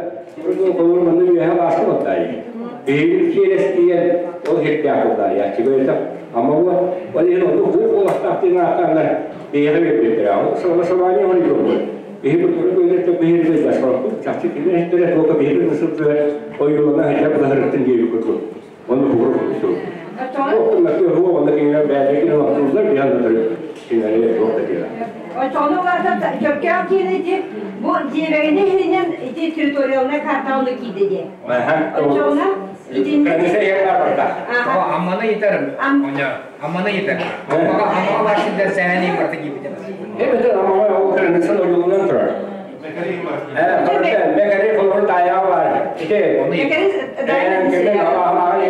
урут холобур манна үөһэ лааска буоллаайы. Биһиги киэрэстиэн ол хирдээх буоллаайы аччыгы амма уо ол иһин онну хуу куоластаах диэн ааттааннар биһиэхэ биэрбиттэрэ. Ол согласование оҥорбут. Биһиги тура көйлөртө биһиги жаспаппыт чахчы кинилэр иһиттэрэ туока биһиги ысырдыгар ойуулана сылдьар былаһырыттын диэби курдук. Онну хугур курдук. Оттон хуо онно кинилэр бэйэлэрин оттууллар биһан да кинилэри туох да диэра. Очоҕуна улаата чөккөөх киин ити бу дьиэбэгини иһинэн ити территориальнай карта онно киирдэ диэ. Очоҕуна итиннэ Кыргызстан иһэр барда. Амманы йытар. Амманы йытар. Аммаға аммаға бар сирдер сэһэни барта киирбитэ. Эбэтэр аммаҕа ол Кыргызстан ойууланан турар. Ээ, Мекери холобур даайа бар. Ити Мекери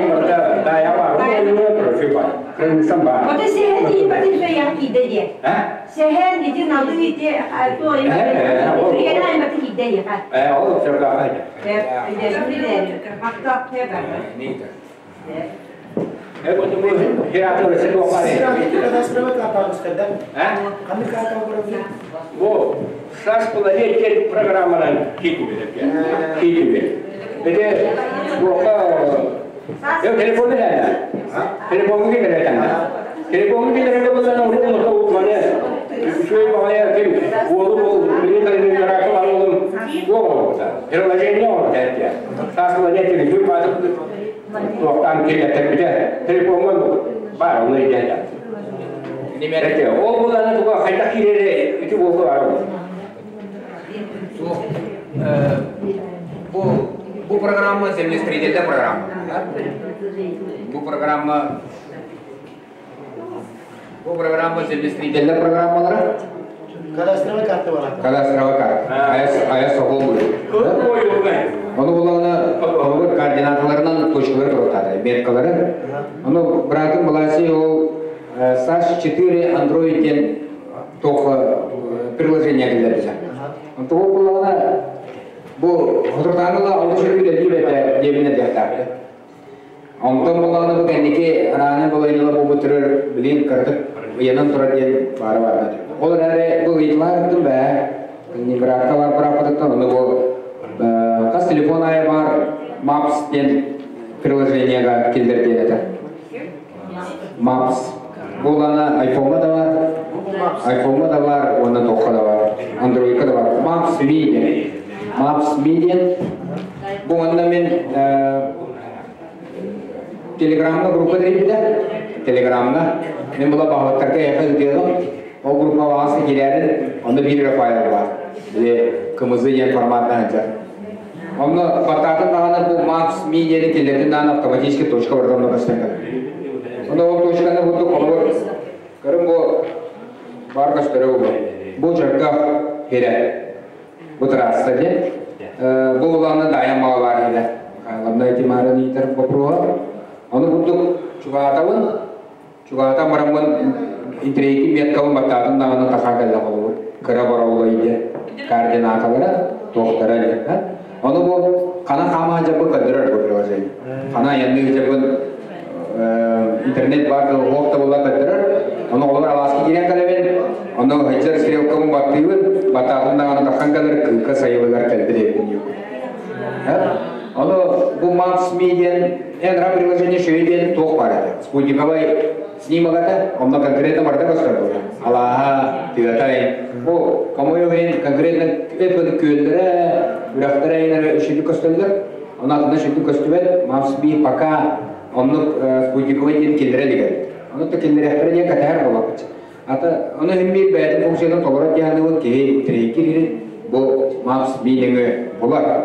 барда даайа бар. Ойууланан турар фи бар. Кыргызстан бар. Ота сэһэн диин батын сөйэх киирдэ диэ. Сэһэн ити налы ити туой Түргэн айматы киирдэ диэ. Ээ, ол чөркөөххө. Мактап тебер. Э, бу бу хираты өсө туохха. Бу САС планетер программанан киитибит. Киитибит. Беде бука телефон эле. Телефон килер этен. Телефон килер булган уру уру мане. Үчүгэй баҕайы ким уолу ол мини калин карака бар олум уол приложение ол дәтте. САС планетер жүр базып туохтан келет бите. Телефон бар оны идея. Эте, ол буланы туга хайта кирере ити болду бар. Суох. Бу бу программа землестроительная программа. Бу программа Бу программа землестроительная программалара. Кадастровая карта бар. Кадастровая карта. Ая соғыл бұл. Оны буланы олар координаталарынан точкалары тұрады, меткалары. Оны братым Баласи ол САШ 4 Android ден тоқы приложение келдерді. Онто ол буланы бу хотуртаныла алды шүргү дебете дебине дияқтапты. Онтон буланы бу кәнники раны булайныла бу бутырыр билин кырдык уянан турар диэн баары бар. Ол эрээри бу ыйытылаартын бээ, бракка бар быраппытыттан оны бу хас телефон айы бар Maps диэн приложениега киллер диэн этэ. Maps. Булана айфонга да бар, айфонга да бар, уонна туохха да бар, андроидка да бар. Maps Me диэн. Maps Me диэн. Бу онно мин Телеграмҥа группа тэрийбитэ. Телеграмҥа. Мин була баһылыктарга эйиэхэ ыытыаҕым. Ол группа баҕас киирэрин, онно биир эрэ файл баар. Били кымызы диэн форматынан сылдьар. Онно баттаатын даҕаны бу Maps Me диэни киллэрдин даҕаны автоматически точка барыта онно көстөн кэлэр. Онно ол точканы курдук холобур көрүҥ бу баар көстөрө бу. Бу Чөркөөх сирэ. Бу трасса диэн. Бу улаана Дайан баҕа баар иһилэ. Михайловна Тимарин ыйтар боппуруоһа. Ону курдук чугаатабын, чугаатан бараммын интриги меткабын баттаатын даҕаны тахан кэллэ холобур. Кыра бороолой диэн координаталара, туохтара диэн. Ону бу хана хаама дьабы көрдөрөр бу приложение. Хана аянныы дьабын интернет бар оһох да була көрдөрөр. Ону олор алааска киирэн кэлэбин, ону хачар стрелкабын баттыыбын, баттаатын даҕаны тахан кэлэр кыыка сайылыгар кэлбит эбиппин диэн. Ону бу Maps Me диэн эн приложение шөй диэн туох бар этэ. Спутниковай снимок этэ, онно конкретно барыта көстөр буолар. Алааһа, тыатай. Бу хомойуох иһин конкретно эппит күөллэрэ, үрэхтэрэ инэрэ үчүгэй көстөллөр. Ону атына үчүгэй көстүбэт. Maps Me пока оннук спутниковай диэн киллэрэ илик эбит. Ону да киллэриэхтэрэ диэн кэтэһэр буоллахпыт. Ата ону иһин биир бэйэтин функциятын толорор диэханыбын киһи тирэйкир бу Maps Me нөҥүө булар.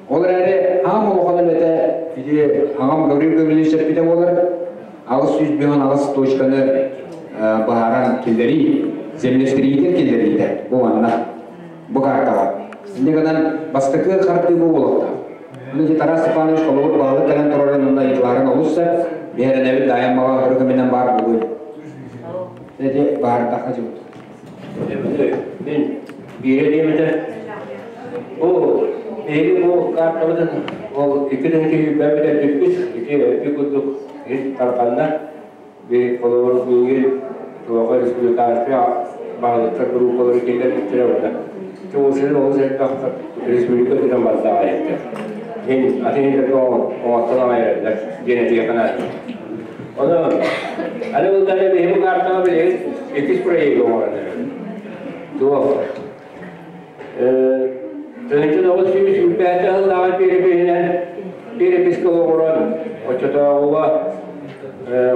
Ол эрээри аам улахан үлэтэ ити аҕам Гаврил Гаврильевич эппитэ буолар, 858 точканы быһааран киллэрии, землестроитель киллэриитэ бу манна, бу картаҕа. Инньэ гынан бастакы хардыы бу буолуохтаах. Ону ити Тарас Степанович холобур баһылык кэлэн турарын уонна ыйытылаарын олус сөп, биһирэнэбит Даайан баҕа өрө кэминэн баар буолуо. Ити баһаардахха дьыбыт. Мин биирэ диэм этэ. Бу биһиги бу картабытын ол икки тыһыынча сүүрбэ бүппүт, ити эппит курдук иһит тарҕанна. Би холобур миигин туоха республиканскай баһылыктар группалары киллэрбиттэрэ уонна ол олус элбэх республика үрдүнэн барда аҕай Мин атын иһин оҥостон аҕай эрэллэр диэн этиэххэ наада. Ону аны бултары биһиги картаҕа билигин иккис проект оҥорон эрэбит. Туох 1925 сыллааҕы перепиһинэн переписка олоҕуран оччотооҕуга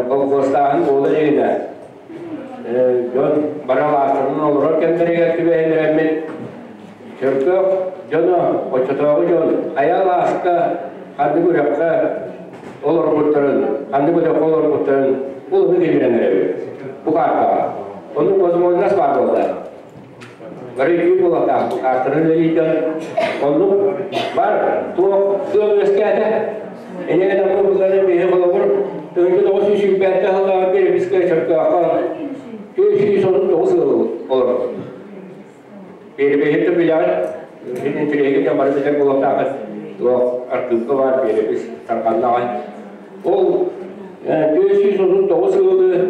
колхозтааһын буола илигинэ дьон бары алаастарынан олорор кэмнэригэр түбэһиннэрэммит Чөркөөх дьоно оччотооҕу дьон хайа алааска ханнык үрэххэ олорбуттарын, ханнык өтөххө олорбуттарын улахан киллэрэн эрэбит. Бу картаҕа. Оннук возможность баар буолла. Бары үтүө буолуохтаах бу картаны үлэлиирдэн оннук бар туох сыал үөскээтэ. Эне гынан бу буллары биһи холобур 1925 сыллааҕы переписка Чөркөөххө 339 сыл олорбут. Перепиһи да билэҕит, итин интэриэһигит да бары билэр буолуохтааххыт. Туох архыыпка баар перепись тарҕаннаҕай. Ол 439 сылы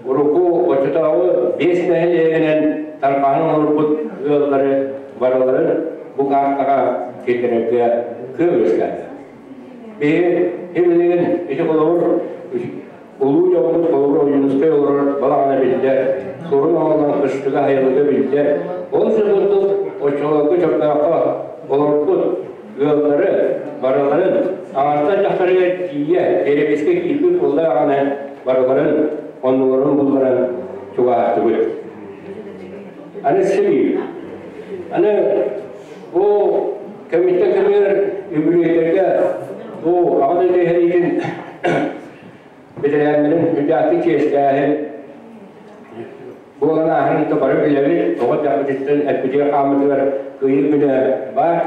урукку оччотооҕу биэс нэһилиэгинэн тарҕаһан олорбут ыаллары барыларын бу каартаҕа киллэрэргэ кыах үөскээтэ. Биһи билигин ити холобур улуу дьоммут холобур Ойуунускай олорор балаҕана биллэр, сурун оҕолон кыстыга айылыга биллэр. Ол курдук оччолорго Чөркөөххө олорбут ыаллары барыларын аҥартан дьахтарыгар тиийэ перепискэ киирбит буоллаҕына барыларын оннуларын булларан чугаһаттыбыт. Аны сэмиир. Аны бу кэмиттэн кэмигэр Үбүлүөйдэргэ бу Аҕа дойду сэриитин бэтэрээннэрин үрдээтик чиэстээһин буолан ааһарын бары билэбит, оҕо эрдэхпититтэн эппитигэр хааммытыгар кыайыы күнэ баар.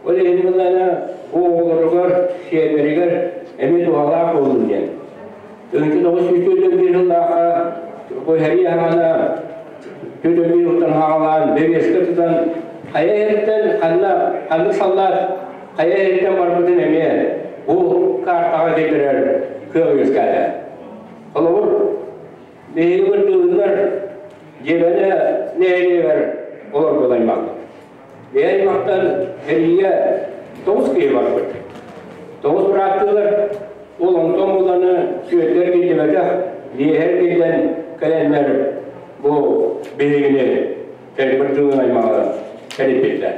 Ол иһин буоллаҕына бу оҕолоругар, сиэннэригэр эмиэ туһалаах буоллун диэн. 1941 сыллаахха сэрии аһаҕана 41 сылтан саҕалаан бэбиэскэ тутан хайа иһиттэн ханна ханнык саллаат хайа иһиттэн барбытын эмиэ бу картаҕа киллэрэр кыах үөскээтэ. Холобур, биһиги бырдыыллар дьиэбэнэ нэһилиэгэр олорбут аймахпыт. Биһи аймахтан сэриигэ 9 киһи барбыт. 9 бырааттыылар ол онтон буланы сүөттэр киллибэтэх, биэһэр киллэн кэлэннэр бу биһигини кэлбырдыылын аймаҕы кэлиппиттэр.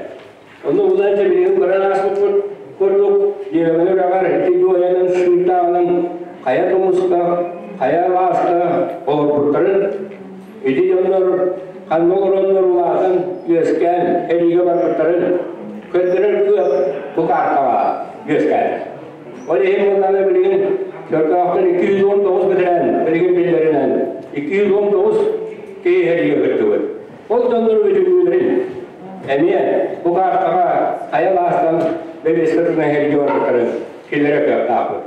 Онно булан билигин көрөн ааспыппыт курдук дьиэбэни үрэҕэр ити дуойанан сыырдааҕынан хайа тумуска, хайа алааска олорбуттарын ити дьоннор ханна олороннор улаатан үөскээн эриигэ барбыттарын көрдөрөр кыах бу каартаҕа үөскээтэ. Ол иһин буоллаҕына билигин Чөркөөхтөн 219 бэтэрээн билигин биллэринэн 219 киһи эриигэ кыттыбыт. Ол дьоннор үтүгүүлэрин эмиэ бу каартаҕа хайа алаастан бэбиэскэ тутан эриигэ барбыттарын киллэрэ кыахтаахпыт.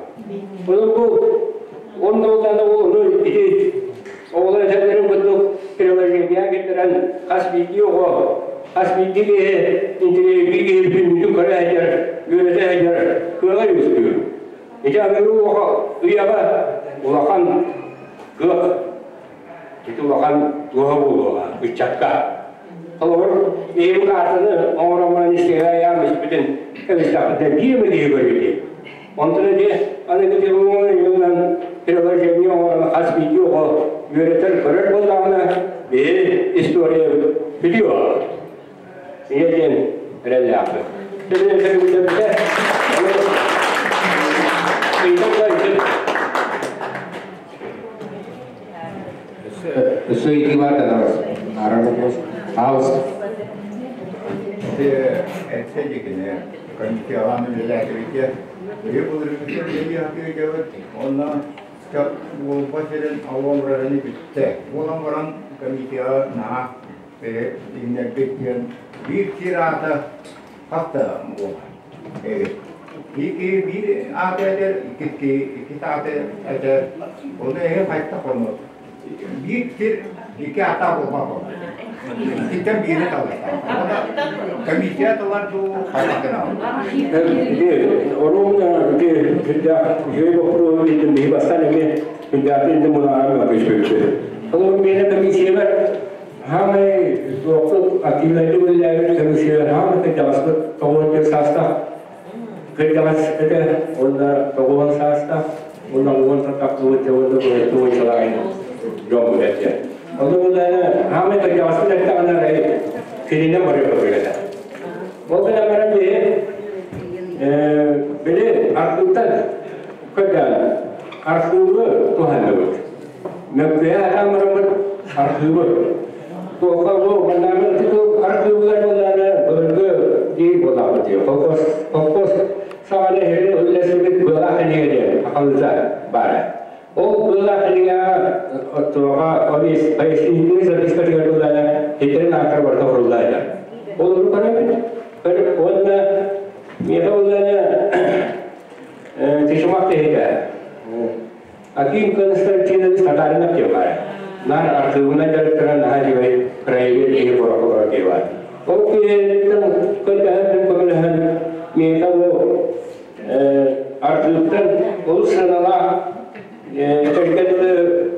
Онон бу он долланы ону ити оҕолор этэллэрин курдук приложение киллэрэн хас биирдии оҕо, хас биирдии киһи интэриэһиргии киһи бүтүннүүтүн көрө сылдьар, үөрэтэ сылдьар кыаҕа үөскүүр. Ити аныгы үйэҕэ улахан кыах, ити улахан туһа буолуоҕа ыччакка. Холобур, биһиги каартаны оҥороммун истиэҕэ айаан испитин эбистэхпитинэ биир эмэ киһи көрүө Онтон ити аныгы телефонунан приложение оҥорон хас биирдии оҕо үөрэтэр көрөр буоллаҕына биһи историябыт бүтүө. Ийэ диэн эрэллээхпит. Өссө ыйытыы баар да наарар вопрос. Пожалуйста. Этсе дикине комиссиялаан үлэлээтибитэ. Биһи былырыыҥҥы үлэлиэхтиэбит. Онно уолба сирин аллон бүттэ. Буолан баран комиссияҕа наһаа иҥнэрбит диэн биир сир аата хас да буолар. Биир биир ааты этэр, икки икки ааты этэр. Оны эһи хайта хону. Биир сир икки аата буолбат буолар. Иккиттэн биири талар. Комиссия талар дуу, хайдах гынабыт? Оруобуна ити сүрдээх үчүгэй боппуруоһу биэрдим биһи бастаан эмиэ сүрдээхтик инде мунааран мөккүспүппүт. Холобур миэнэ комиссиябар хаамай туохпут активнайдык үлэлээбит комиссиялар хаамай кырдьаҕаспыт 94 саастаах кырдьаҕас этэ уонна 90 саастаах уонна уон тахсыбыт уонна туончалаах дьоммут этэ. Онно буллаана хаамай кырдьаҕаспыт эттэҕинэ эрэ кининэн барыахха этэ. Ол гынан баран биһи били архыыптан көрдөөн архыыбы туһанныбыт. Мөккүһэ сатаан бараммыт архыыбы. Туохха бу маннааҕы тутул архыыбыгар буоллаҕына былыргы дии буолаахпыт дии. Холкуос холкуос саҕана эһиги үллэстибит быалаах кинигэ диэн акалыта баара. Ол быалаах кинигэҕэ туоха пояснительный запискатыгар буоллаҕына хитрин ааттар барыта суруллаайда. Ол урут көрөбүт. Уонна миэхэ буоллаҕына Тишумах киһитэ Аким Константинович Татаринов диэн баара. Наар архыыбынан дьарыктанан наһаа үчүгэй краевед киһи куоракка киһи баар. Ол киһиттэн көрдөһөн көмөлөһөн миэхэ бу архыыптан олус сыаналаах кэргэн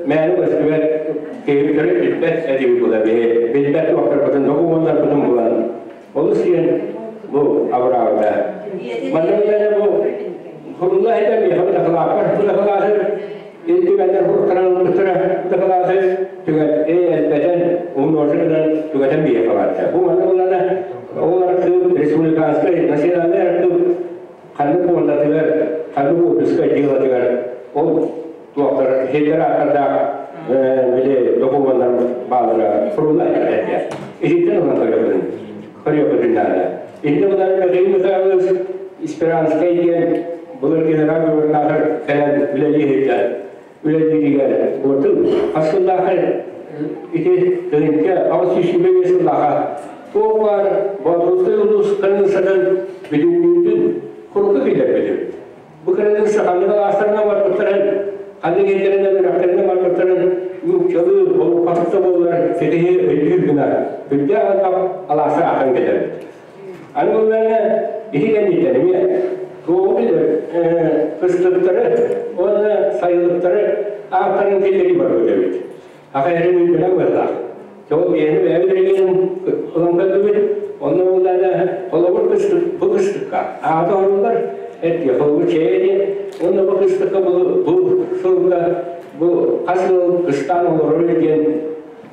мээнэ көстүбэт киһи төрүт билбэт этибит була биһи билбэт туохтарбытын докумуоннарбытын булан олус диэн бу абыраабыта. Манна билэрэ бу хурулла этэ миэхэ бу дакылааппар бу дакылааты ил түмэннэр хуруктаран ылбыттара бу дакылааты түгэн элбэтэн умнуорса гынан түгэтэн биһиэхэ барда. Бу манна буллана ол архыып республиканскай национальный архыып ханнык пуондатыгар ханнык офиска делатыгар ол туохтар хиллер ааттардаах били докумуоннар баалара сурулла этэ. Ититтэн ылан көрөбүн. Көрүөхпүтүн наада. Инде булар Михаил Михайлович Сперанскай диэн былыр генерал-губернатор кэлэн үлэлии сылдьар. Үлэлииригэр буотун хас сыллаахха ити 1825 сыллаахха туох баар Боотурускай улуус кыраныыссатын бүтүннүүтүн курдук киллэрбитим. Бу кыраныысса ханнык алаастарынан барбыттарын, ханнык иһиттэринэн үрэхтэринэн барбыттарын нууччалыы олуҥхатык да буоллар ситиһи өйдүүр гына үрдээх элбэх алаастар ахан кэлэрбит. Аны буллаҕына ити кэнниттэн эмиэ туоҕу билэр кыстыктары уонна сайылыктары ааттарын киллэрии барбыт эбит. Аха эрин үндүнэн быһылаах. Ол биэни бэйэбит эригин ылан көрдүбүт. Онно буллаҕына холобур кыстык бу кыстыкка аата оһоруллар эттиэ холобур чэйэ диэн уонна бу кыстыкка бу бу сылга бу хас сыл кыстаан олорор диэн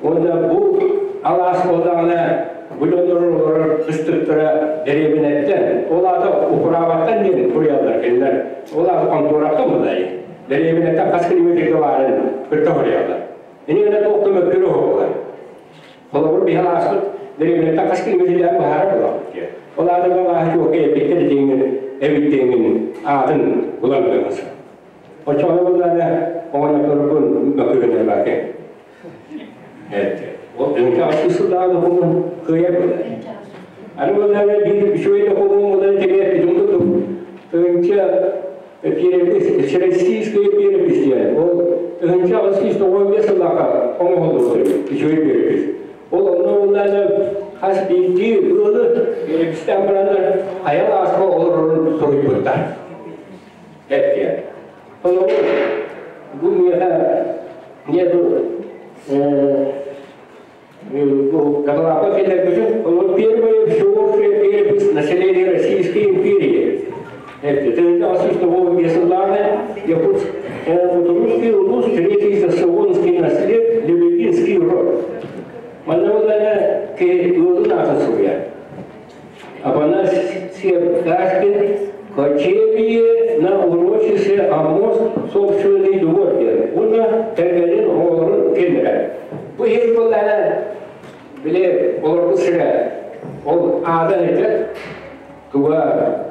уонна бу алаас буоллаҕына бу дьоннор олорор кыстыктара дэриэбинэттэн ол аата Укураабаттан диэн суруйаллар кинилэр ол аата хонтуораттан буоллаҕа дэриэбинэттэн хас километрга баарын кытта суруйаллар. Ини гына туох да мөккүөр оһоллор. Холобур, биһи алааспыт дэриэбинэттэн хас километрдээх быһаарар буолабыт диye. Ол аата бу алааһы чуокка эбиттэр диэҥин эбит диэҥин аатын булан ыһыахса. Оччоҕо буллаана оҕонньотторбун мөккүһүнэр баке. Ол тыһыынча ахсыс сыллааҕы докумуон кыайар буолар. Аны буллаана биир үчүгэй докумуон булан тэҥэ эппитим курдук тыһыынча перепись, всероссийская перепись диэн ол 1895 сыллаахха оҥоһуллубут үчүгэй перепись. Ол онно буллаана хас биирдии ыалы перепистээн бараннар хайа алааска олорорун суруйбуттар. Эттиэ. Холобур, бу миэхэ нету Доклада кэлэрбитин, ол первое всеобщая перепись населения Российской империи. Это 1908 сыллааны Якутск, Русский улус, третий Засавонский наслед, Лебединский род. Манна буллана ки ыалын атын суруйар. Афанасьев Кашкин кочевье на урочище Аммос собственный двор диэн уонна кэргэнин оҕолорун киллэрэр. Бу иһин буоллаҕына били олорбут сирэ ол аата этэ туга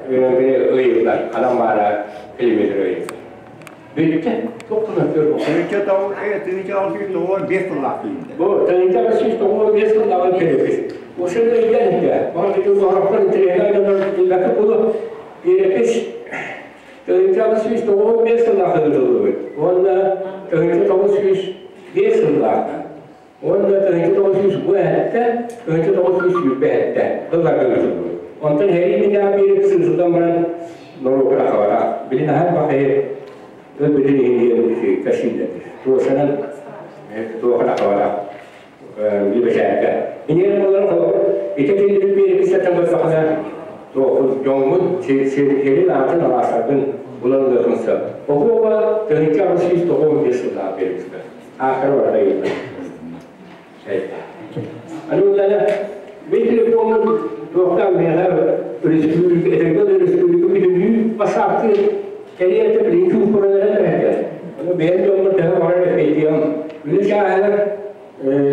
били ыйыллар ханан баара километр ыйыллар. Бүттэ. Туох гына Тыынча 1695 сыллаах киинде. Бу 1695 сыллааҕы перепись. Ошону ыйдан итэ. Ону бүтүн оһорохтор интэриэһинэй дьоннор билбэккэ буолу перепись 1695 сыллаах ыытыллыбыт. Уонна 1905 сыллаахта. Уонна 1907 1927 сылларга ыытыллыбыт. Онтон Хэрий Минаа перепись ыытыллан баран норуокка тахабатах. Билин аһар бакайы өлбүтүн иһин диэн кэсиилэр. Туосанан туоха тахабатах бэчээккэ. Иньиэн буолар холобур ити киллэрин переписаттан барсахына дьоҥмут сирин аатын алаастаргын булан ылыахын сөп. Оһуоба 1895 сыллаах переписка. Аахтара барда ыйыллар. Аны уллана бил телефонун туохтаан миэхэ республика этэргэ республика бүтүннүү басаапты кэлиэтэ билин чууппуралара эрэхэ. Ону бэйэм дьоммор төһө барар эппиэтиэм. Үлэ чааһыгар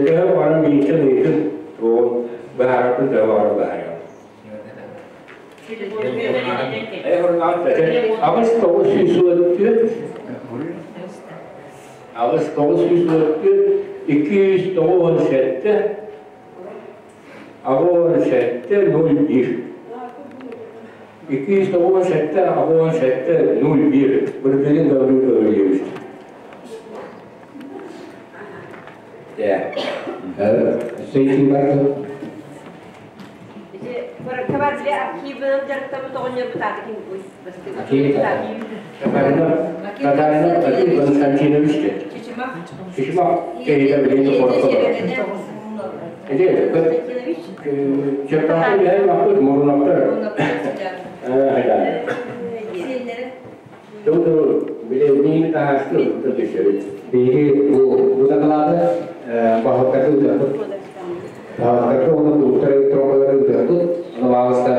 төһө барар миитин ыйытын туоҕун быһаарарбын төһө барар быһаарыам. 8934 8934 297 87 01 297 87 01 Бырдыгын Гаврил Гаврильевич. Сейфи бар. Кабар бile архивынан жарыктамыт оҕонньорбут ааты ким Татарина Татарина Аким Константинович Чичимах. Чичимах кейде билин коркор. Эде Константинович. Чертаһы билэн махпыт мурунактар. Э, Тугу биле мин таһасты төшөрүт. Биһиги бу бу дакылааты баһылыктарга ыытыахпыт. Баһылыктарга уонна кулууптар электронкалары ыытыахпыт. Ону баҕаста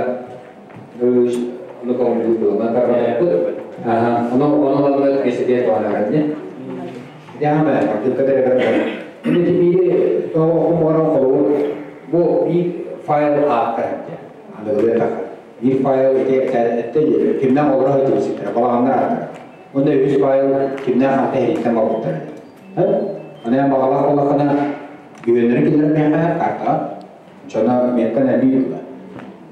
ону көҥүллүүр буолан тарҕатыахпыт. Аха, ону ону ыланнар кэситиэ туһанарар дии. Ити аһа архивка теребер. Ини биири тоҕо холобур бу биир файл ааттар. Аныгылыы тахар. Биир файл ити этте диэри. Кимнээх олоро сылдьыбыт сирдэрэ, балаҕаннар ааттара. Уонна үһүс файл кимнээх ханта эһириттэн барбыттара. Аны эн баҕалаах буоллаххына, үһүөннэрин киллэрэн миэхэ картаҕа. Дьоно миэттэн элбии буолла.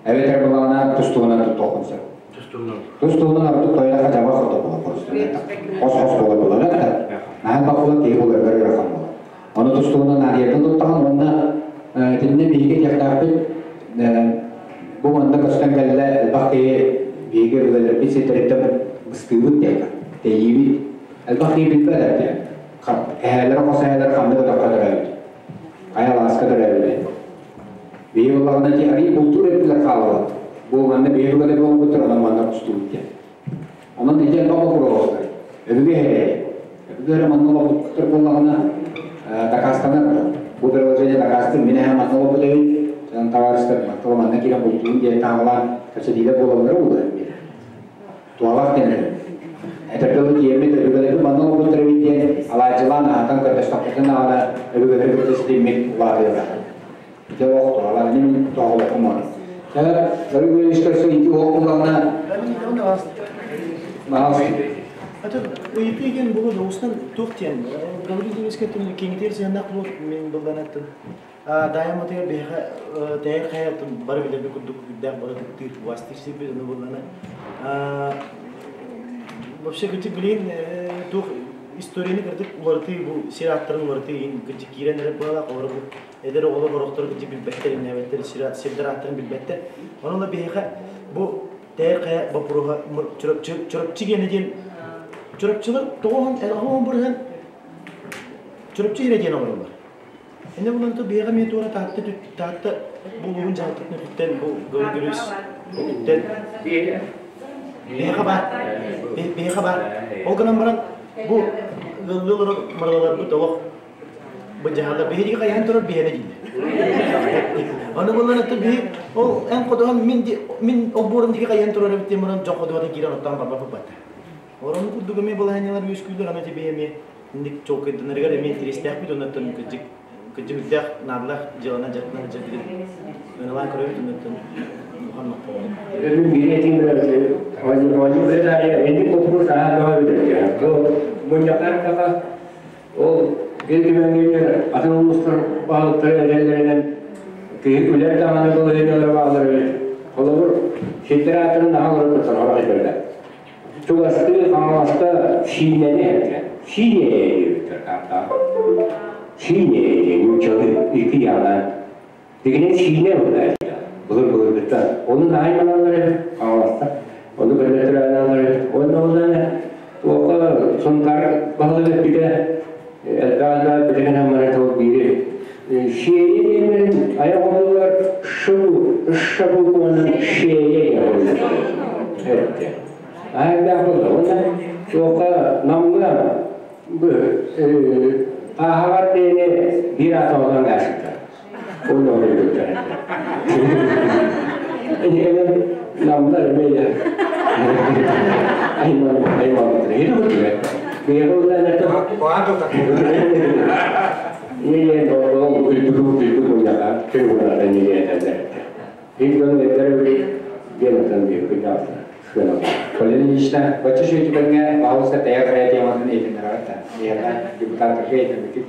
Эбэтэр былаана тус туһунан туттуоххун сөп. Тус туһунан ордук тойоха дьаба хоту буолар хос-хос буолар буолар да. Наһаа бакула киһи буларыгар ыарахан буолар. Ону тус туһунан наадыйаргын туттаҕын уонна итиннэ биһиги диэхтээхпит бу манна көстөн кэллэ элбэх киһи биһиги өбүгэлэрбит сирдэриттэн быстыыбыт диэххэ тэйиибит элбэх киһи билбэт этэ эһээлэр хос эһээлэр ханнык өтөххө төрөөбүт хайа алааска төрөөбүт биһи буоллаҕына ити арый бултуур өттүгэр хаалабыт бу манна биһи өбүгэлэр буолбуттар онон манна тустуубут диэн онон ити элбэх боппуруостар өбүгэ эһэлэри өбүгэ эрэ манна олорбуттар буоллаҕына дакаастанар бу приложение дакаастыр мин эһэм манна олорбут эбит дьон табаарыстар мантала манна киирэн бултуун диэн таһаҕалаан кэпсэтиилэр буолаллара буолуо туһалаах диэн этэргэ дылы тиийэммит өбүгэлэрбит манна олорбуттар эбит диэн алаадьылаан аһатан көрдөстөхпүтүн даҕаны өбүгэлэри кытта ситиммит улаатыаҕа ити олох туһалаах мин тоҕолохум ону Өрүгү көрсө ити уох буллаҕына Ыйытыы диэн буолуо дьоҕустан туох диэн Гаврил Ильичка киҥитиэр сыһыаннаах буолуо мин былланаттын Даайам атыгар биһиэхэ тэйэр хайа бары билэрбит курдук үрдээх бары ытыктыыр убаастыыр сирбит ону буллана вообще кырдьык билигин туох историяны кырдьык уларытыы бу сир ааттарын уларытыы иһин кырдьык киирэн эрэр быһалаах олору бу эдэр оҕолор орохторо кырдьык билбэттэр иннээбэттэр сирдэр ааттарын билбэттэр онон да биһиэхэ бу тэйэр хайа боппуруоһа Чурапчы Чурапчы гиэнэ диэн Чурапчылар тоҕо элбэх бырыһан Чурапчы сирэ диэн олороллор. Иннэ булан то биһиэхэ эмиэ туора Таатта Таатта бу улууһун дьаһалтатын өттүттэн бу Гаврил өттүттэн биһиэхэ баар биһиэхэ баар ол гынан баран бу ыаллыы олорор мырылаларбыт олох бу дьаһаллар биһиги хайаан турар биһиэнэ дииллэр. Аны булан это биһи ол эн ходуһан мин мин олбуорум диги хайаан турар эбит диэн баран дьон ходуһата киирэн оттоон барбаппыт батта. Орону курдук эмиэ балаһыанньалар үөскүүллэр аны тебе эмиэ инник чуолкайданарыгар эмиэ интэриэстээхпит оннуттан кырдьык кырдьык үрдээх наадалаах дьыаланан дьарыктанан сылдьаргытын ыналаан көрөбүт оннуттан улахан махталлаах. Өлүм биир этиим оонньуу билэр инник боппуруос аһаа бөҕө билэр. Бу мунньахтар таха ол Ил Түмэҥҥэ атын улуустар баһылыктара эрэллэринэн киһи күлэр даҕаны балаһыанньалара бааллар эбит. Холобур, сирдэр ааттарын наһаа олорбуттар хорох этэллэр. Чугастыы Хаҥаласка Сиинэни этэ. Сиинэ диэбиттэр ааттаах. Сиинэ диэн нууччалыы икки яҕынан. Дигинэн Сиинэ буолла былыр-былыргыттан. Ону наайманаллар эбит Хаҥаласта. Ону көннөтүрээналлар эбит. Уонна онно туохха Сунтаар баһылык эппитэ элбэх билигин аммара тыл биири Шиэйэ диэннэрин айах оһолугар шыбу, шабу уонна шиэйэ диэн эттэ. Аһардаах буолла. Уонна туохха Намҥа ааһаҕар диэни биир аата оҕолон аасыта. Уонна ону билбиттэр. Инигэнэн Намнар эмиэ айман айман Ийэ ол күлбү күлбү мунньаҕа күн ураата ньириэтэллэр Ил дьон эдэр диэн атын биир сыана. Полина бачча шүтүбэҥҥэ баһылыста тэйэр хайа тематын иһитиннэрэҕит да депутаттарга иһитиннэрбиккит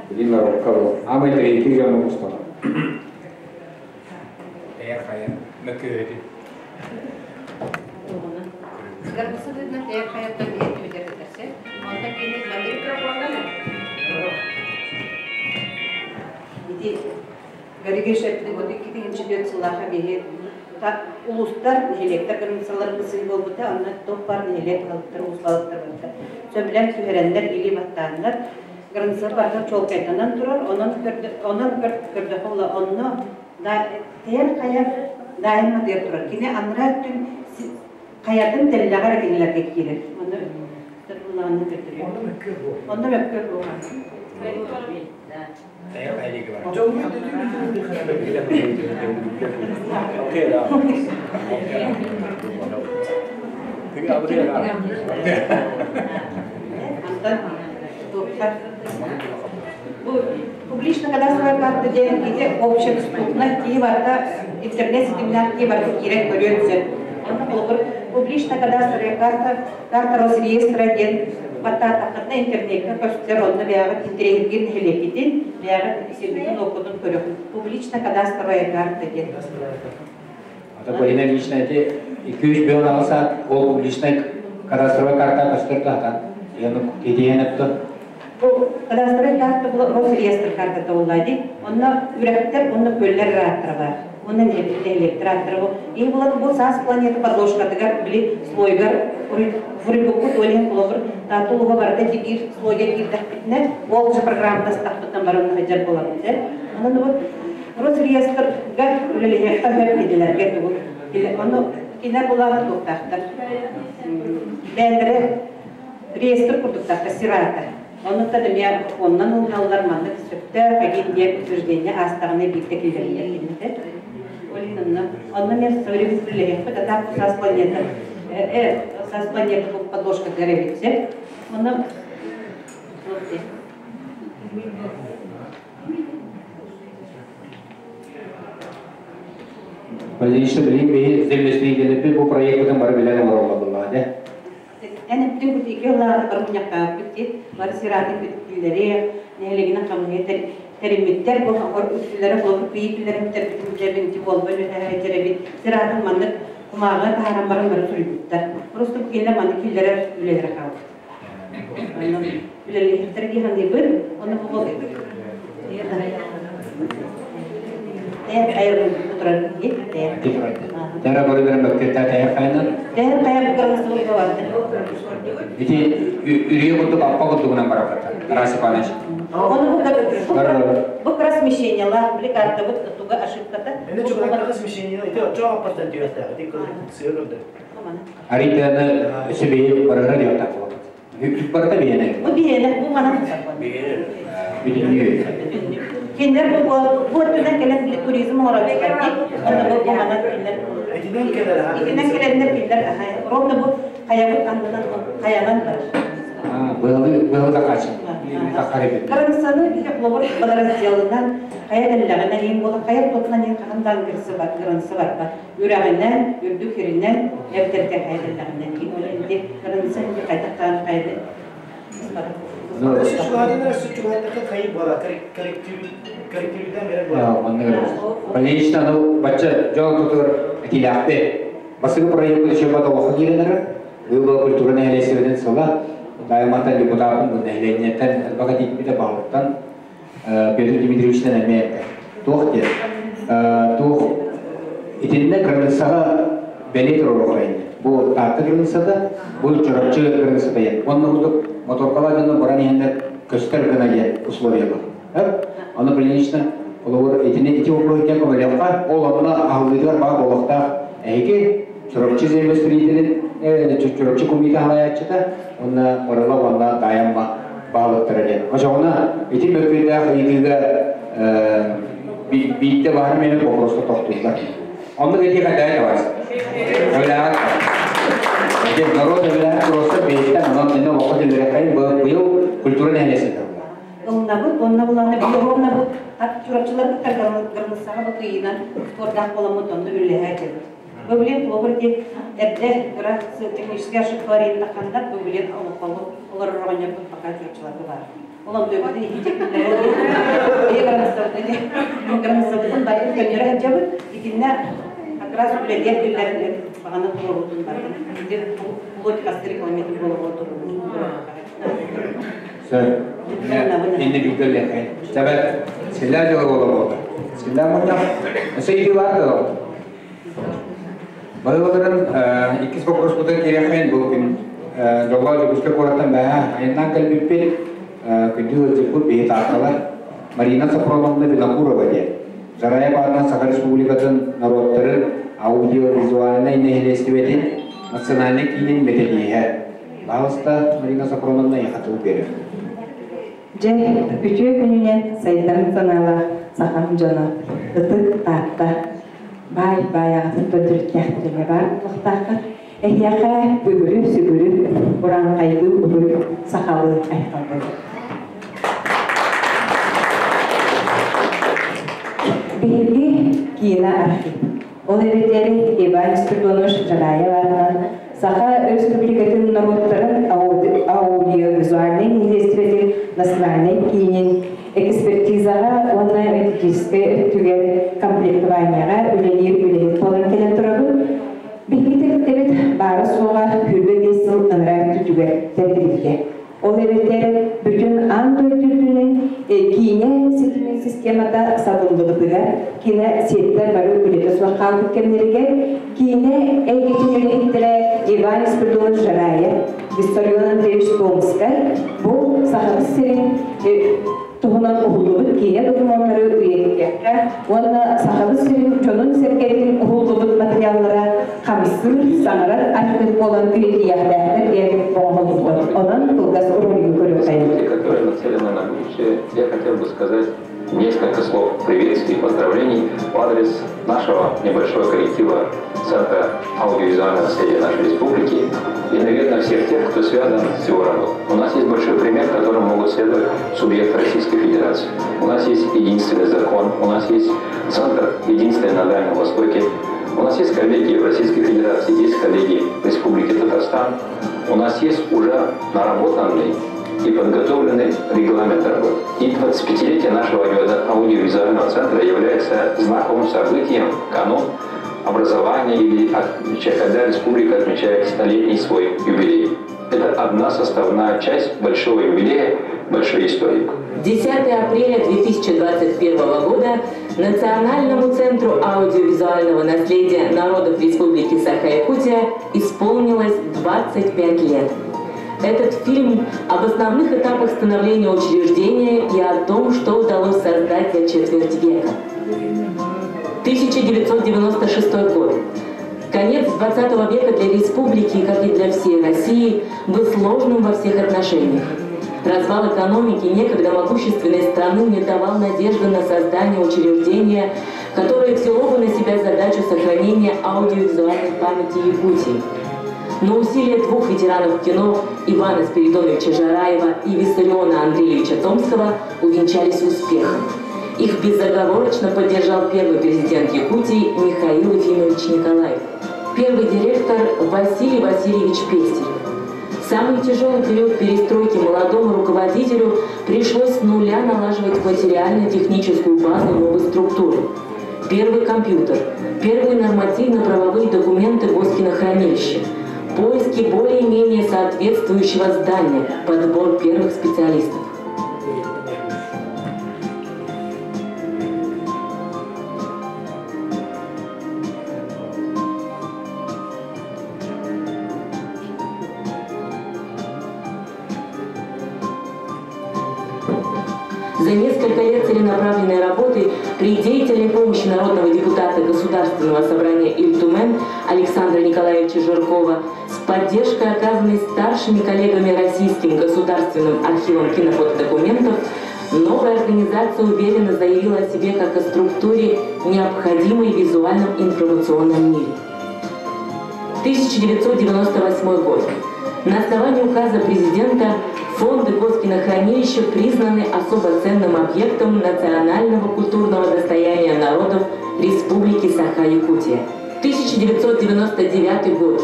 билин норуокка ол аамай тэйити дьону мусталар Тэйэр хайа мөкүөһүтүн. Сыгарбысыгытынан тэйэр хайаттан иһит түбүтэр Онтон кини манна микрофоннан Ити Гаригешеттик вот 2004 сыллаахха биһи улуустар, нэһилиэктэр границаларын бысыы буолбута, онно туох баар нэһилиэк баһылыктар, улуус баһылыктар барыта сөбүлэҥ түһэрэннэр, илии баттааннар, границалар барыта чуолкайданан турар, онон онон көрдөххө онно тэйэр хайа даайым атыгар турар. Кини анараа өттүн хайатын тэллэҕэр кинилэргэ киирэр. Онно буллаҕына көрдөрүө. Онно мөккүөр буолар. Антон туохтар бу публично кадастровая карта диэн ити общедоступна киһи барыта интернет ситимнээх киһи барыта киирэн көрүөн сөп. Онно холобур Публичная кадастровая карта, карта Росреестра диэн баттаатаххытына интернеккэ көстөр, онно бэйэҕит интэриэһиргиир нэһилиэккитин, бэйэҕит сиргитин-уоккутун көрүөххүт. Публичная кадастровая карта диэн. Ата Полина Ильинична ити 200 бөөн алса ол публичная кадастровая карта көстөр тахтан. Яны кедиен өттө. Бу кадастровая карта бу Росреестр картата буолла дии. Онно үрэхтэр, онно көллөр ырааттара бар. Онно нэһилиэктэр ааттара бу. И булан бу саас планета подложкатыгар били слойгар фурибуккут олен кулобур таатулуга барыта дигир слойга киирдэхпитинэ ол же программата стахпыттан баран хаджар буолабыт. Онон бу Росреестрга үлэлэһиэххэ сөп идэлэргэ тугу. Ону кинилэр булааны туохтаахтар. Бэйэлэрэ реестр курдуктаахтар сираата. Оннуттан эмиэ оннан ылыналлар маннык сөптөөх эгин диэн утверждение аастаҕына биирдэ киллэриллэр кинитэ. Олин онно онно эмиэ современный үлэлэһиэхпит, а так саас планета саас планета бу подложкатыгар эбит сөп. Онно Полинична билигин биһи землестроителербит бу проекпытын бары билэн олороллор буоллаҕа дии. Эн эптин бу икки ыллааны бары мунньахтаабыппыт дии. Бары сираатын көтүттүлэри, нэһилигинэн хамыһыйа тэриммиттэр. Бу үксүлэрэ холобур кыйыытылэрин бүтэрбитин ити буолба үлэһээчэрэбит. Сираатын маннык кумааҕыга таһааран баран бары суруйбуттар. Просто бу кинилэр маннык киллэрэр үлэлэрэ хаалбыт. Онно үлэлиэхтэрэ дии саныыбын. Онно бу Тара барыгар мөккетта тайар хайнан. Тайар хайар кыргызстан бар. Ити үрүйэ курдук аппа курдугунан бараппата. Тарас Иванович. Оны бу бу смещениялар, били карта туга ошибката. Эне чугунан смещение, ити очо аппаттан түйәстә, ити сыыр көрдө. Аританы өсөбейи барыгар диэттак болот. Үп барыта биене. Бу биене, бу манан. Бүтүннүү. Кинилэр бу бу өттүнэн кэлэн били туризм оҥороччулар дии. Онно бу манан кинилэр. Итинэн кэлэр. Итинэн кэлэннэр кинилэр ровно бу хайабыт аннынан хайанан барар. Быһылы быһылы такачы. Таккары. Кыргызстаны биһи холобур подразделынан хайа тэллэҕинэн иин буола хайа тотунан иин хаһан даан кырсы бар кырынсы барба үрэҕинэн үрдүк хиринэн эбэтэргэ хайа тэллэҕинэн иин ол инди кырынсы инди хайдахтаан хайа Полинична, ну, бачча дьон тутур этилээхпи. Басыгы проект өчөбөт олохо кииренер. Быыл культура нэһилиэстибэтин сыла. Дайыматтан депутатын бу нэһилиэнньэттэн элбэх этииппитэ баһылыктан Петр Дмитриевичтен эмиэ этте. Туох диэн? Туох итиннэ кыргызсаҕа бэлиэ туруору Бу Таатта кыргызсата, бу Чурапчы кыргызсата диэн. Онно курдук моторкалар дьоно баран иһэннэр көстөр гына диэн условия бар. Ону прилично олоҕор итини ити вопроһуттан көмөлөххө, ол онно аһыллыытыгар баа буолуохтаах эһиги Чурапчы землестроителин Чурапчы кумита халаяччыта, онна Мырыла уонна Даайамма баалыктара диэн. Очоҕуна ити мөккүөрдээх ыйытыыга биирдэ баһар менен вопроска тохтууллар. Оннук этии хайдаа табаас. Өлөҕөт. Эти народ өлөҕөт просто бэйттэн онон инне олоххо киллэрэххайын быйыл культура нэһилиэстибэтэ. Ылынабыт, онно буланы ровно бу чурапчылар кытта гырнысаҕа бу кыйынан спордаах боламмыт онно үлэлэһэ дьэбит. Бу билин холобур ди эрдэ кыра технический ошибкалар иттаханнар бу билин олохолу олорор оҕонньорбут пока чурапчыларга бар. Олон дөбүтүн иһи границабытын бары көннөрө сылдьабыт. Итиннэ как раз үлэлиэр күллэр бағана туруорутун бардым. Ити плоть 3 километр болоҕо Сөп. Инне билгэллэхэй. Сәбәт силля жылы бола болда. Силля мунья. Өсө бар да. Баһыларын иккис вопрос бутан кириэххин бу күн жоллоо Дьокуускай куораттан бэһэ айаннаан кэлбиппит күндү ыалдьыппыт биһи таатталар Марина Софроновна Винокурова диэн. Жарая баатынан Саха Республикатын норуоттарын аудиовизуальнай нэһилиэстибэтин национальнай киинин методииһэ. Баһылыста Марина Софроновна яхатыл берер. Дьэ, үтүө күнүнэн сайдан санаалаах сахам дьоно, ытык Таатта, баай баайаҕытын төрүттээхтэринэ бар буолуохтааххыт. Эһиэхэ бүгүрү-сүгүрү, урааҥхайдыы уруй, сахалыы айхалбыт. Биһиги киинэ архив. Ол эбэтэр Иван Спиридонович Жараев аатынан Саха Өрөспүүбүлүкэтин норуоттарын аудиовизуальнай нэһилиэстибэтин национальнай киинин экспертизаҕа уонна методическай өттүгэр комплектованиеҕа үлэлиир үлэһит буолан кэлэн турабын. Биһиги тэрилтэбит баара-суоҕа 25 сыл ынараа өттүгэр тэриллибитэ. Ол эбэтэр бүтүн аан дойду үрдүнэн киинэ ситимин системата сабыллыбытыгар, киносеттэр бары үлэтэ суох хаалбыт кэмнэригэр киинэ эйгэтин үлэһиттэрэ Иван Спиридонович Жараев, Виссарион Андреевич Томскай бу Сахабыт сирин туһунан уһуллубут киинэ докумуоннары үйэтитиэххэ уонна Сахабыт сирин дьонун-сэргэтин уһуллубут материаллара хамсыыр, саҥарар архив буолан үйэтийиэхтээхтэр диэн оҥоһуллубут. Онон кылгас уруһуйу көрүөххэйиҥ. Которая нацелена на будущее, я хотел бы сказать несколько слов приветствий и поздравлений в адрес нашего небольшого коллектива Центра аудиовизуального наследия нашей республики и, наверное, всех тех, кто связан с его работой. У нас есть большой пример, которым могут следовать субъекты Российской Федерации. У нас есть единственный закон, у нас есть центр, единственный на Дальнем Востоке, у нас есть коллеги в Российской Федерации, есть коллеги в Республике Татарстан. У нас есть уже наработанный и подготовленный регламент работы. И 25-летие нашего аудиовизуального центра является знаковым событием, канун образования или когда республика отмечает столетний свой юбилей. Это одна составная часть большого юбилея, большой истории. 10 апреля 2021 года Национальному центру аудиовизуального наследия народов Республики Саха-Якутия исполнилось 25 лет. Этот фильм об основных этапах становления учреждения и о том, что удалось создать за четверть века. 1996 год. Конец 20 века для республики, как и для всей России, был сложным во всех отношениях. Развал экономики некогда могущественной страны не давал надежды на создание учреждения, которое взяло бы на себя задачу сохранения аудиовизуальной памяти Якутии. Но усилия двух ветеранов кино Ивана Спиридоновича Жараева и Виссариона Андреевича Томского увенчались успехом. Их безоговорочно поддержал первый президент Якутии Михаил Ефимович Николаев, первый директор Василий Васильевич Пестерев. В самый тяжелый период перестройки молодому руководителю пришлось с нуля налаживать материально-техническую базу новой структуры. Первый компьютер, первые нормативно-правовые документы Госкинохранилища, поиски более-менее соответствующего здания, подбор первых специалистов. За несколько лет целенаправленной работы при деятельной помощи народного депутата Государственного собрания Ильтумен Александра Николаевича Жиркова с поддержкой, оказанной старшими коллегами Российским государственным архивом кинофотодокументов, новая организация уверенно заявила о себе как о структуре, необходимой в визуальном информационном мире. 1998 год. На основании указа президента фонды Госкинохранилища признаны особо ценным объектом национального культурного достояния народов Республики Саха-Якутия. 1999 год.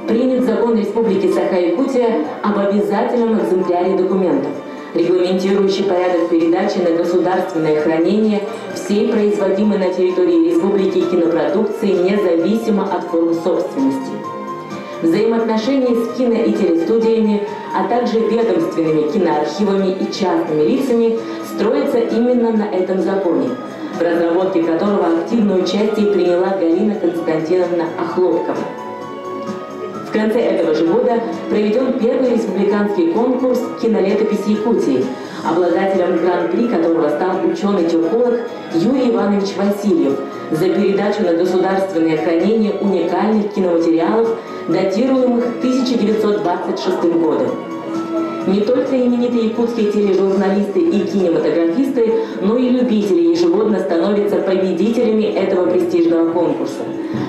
Принят закон Республики Саха-Якутия об обязательном экземпляре документов, регламентирующий порядок передачи на государственное хранение всей производимой на территории республики кинопродукции независимо от формы собственности. Взаимоотношения с кино- и телестудиями, а также ведомственными киноархивами и частными лицами строятся именно на этом законе, в разработке которого активное участие приняла Галина Константиновна Охлопкова. В конце этого же года проведен первый республиканский конкурс «Кинолетопись Якутии», обладателем гран-при которого стал ученый-тюрколог Юрий Иванович Васильев за передачу на государственное хранение уникальных киноматериалов, датируемых 1926 годом. Не только именитые якутские тележурналисты и кинематографисты, но и любители ежегодно становятся победителями этого престижного конкурса,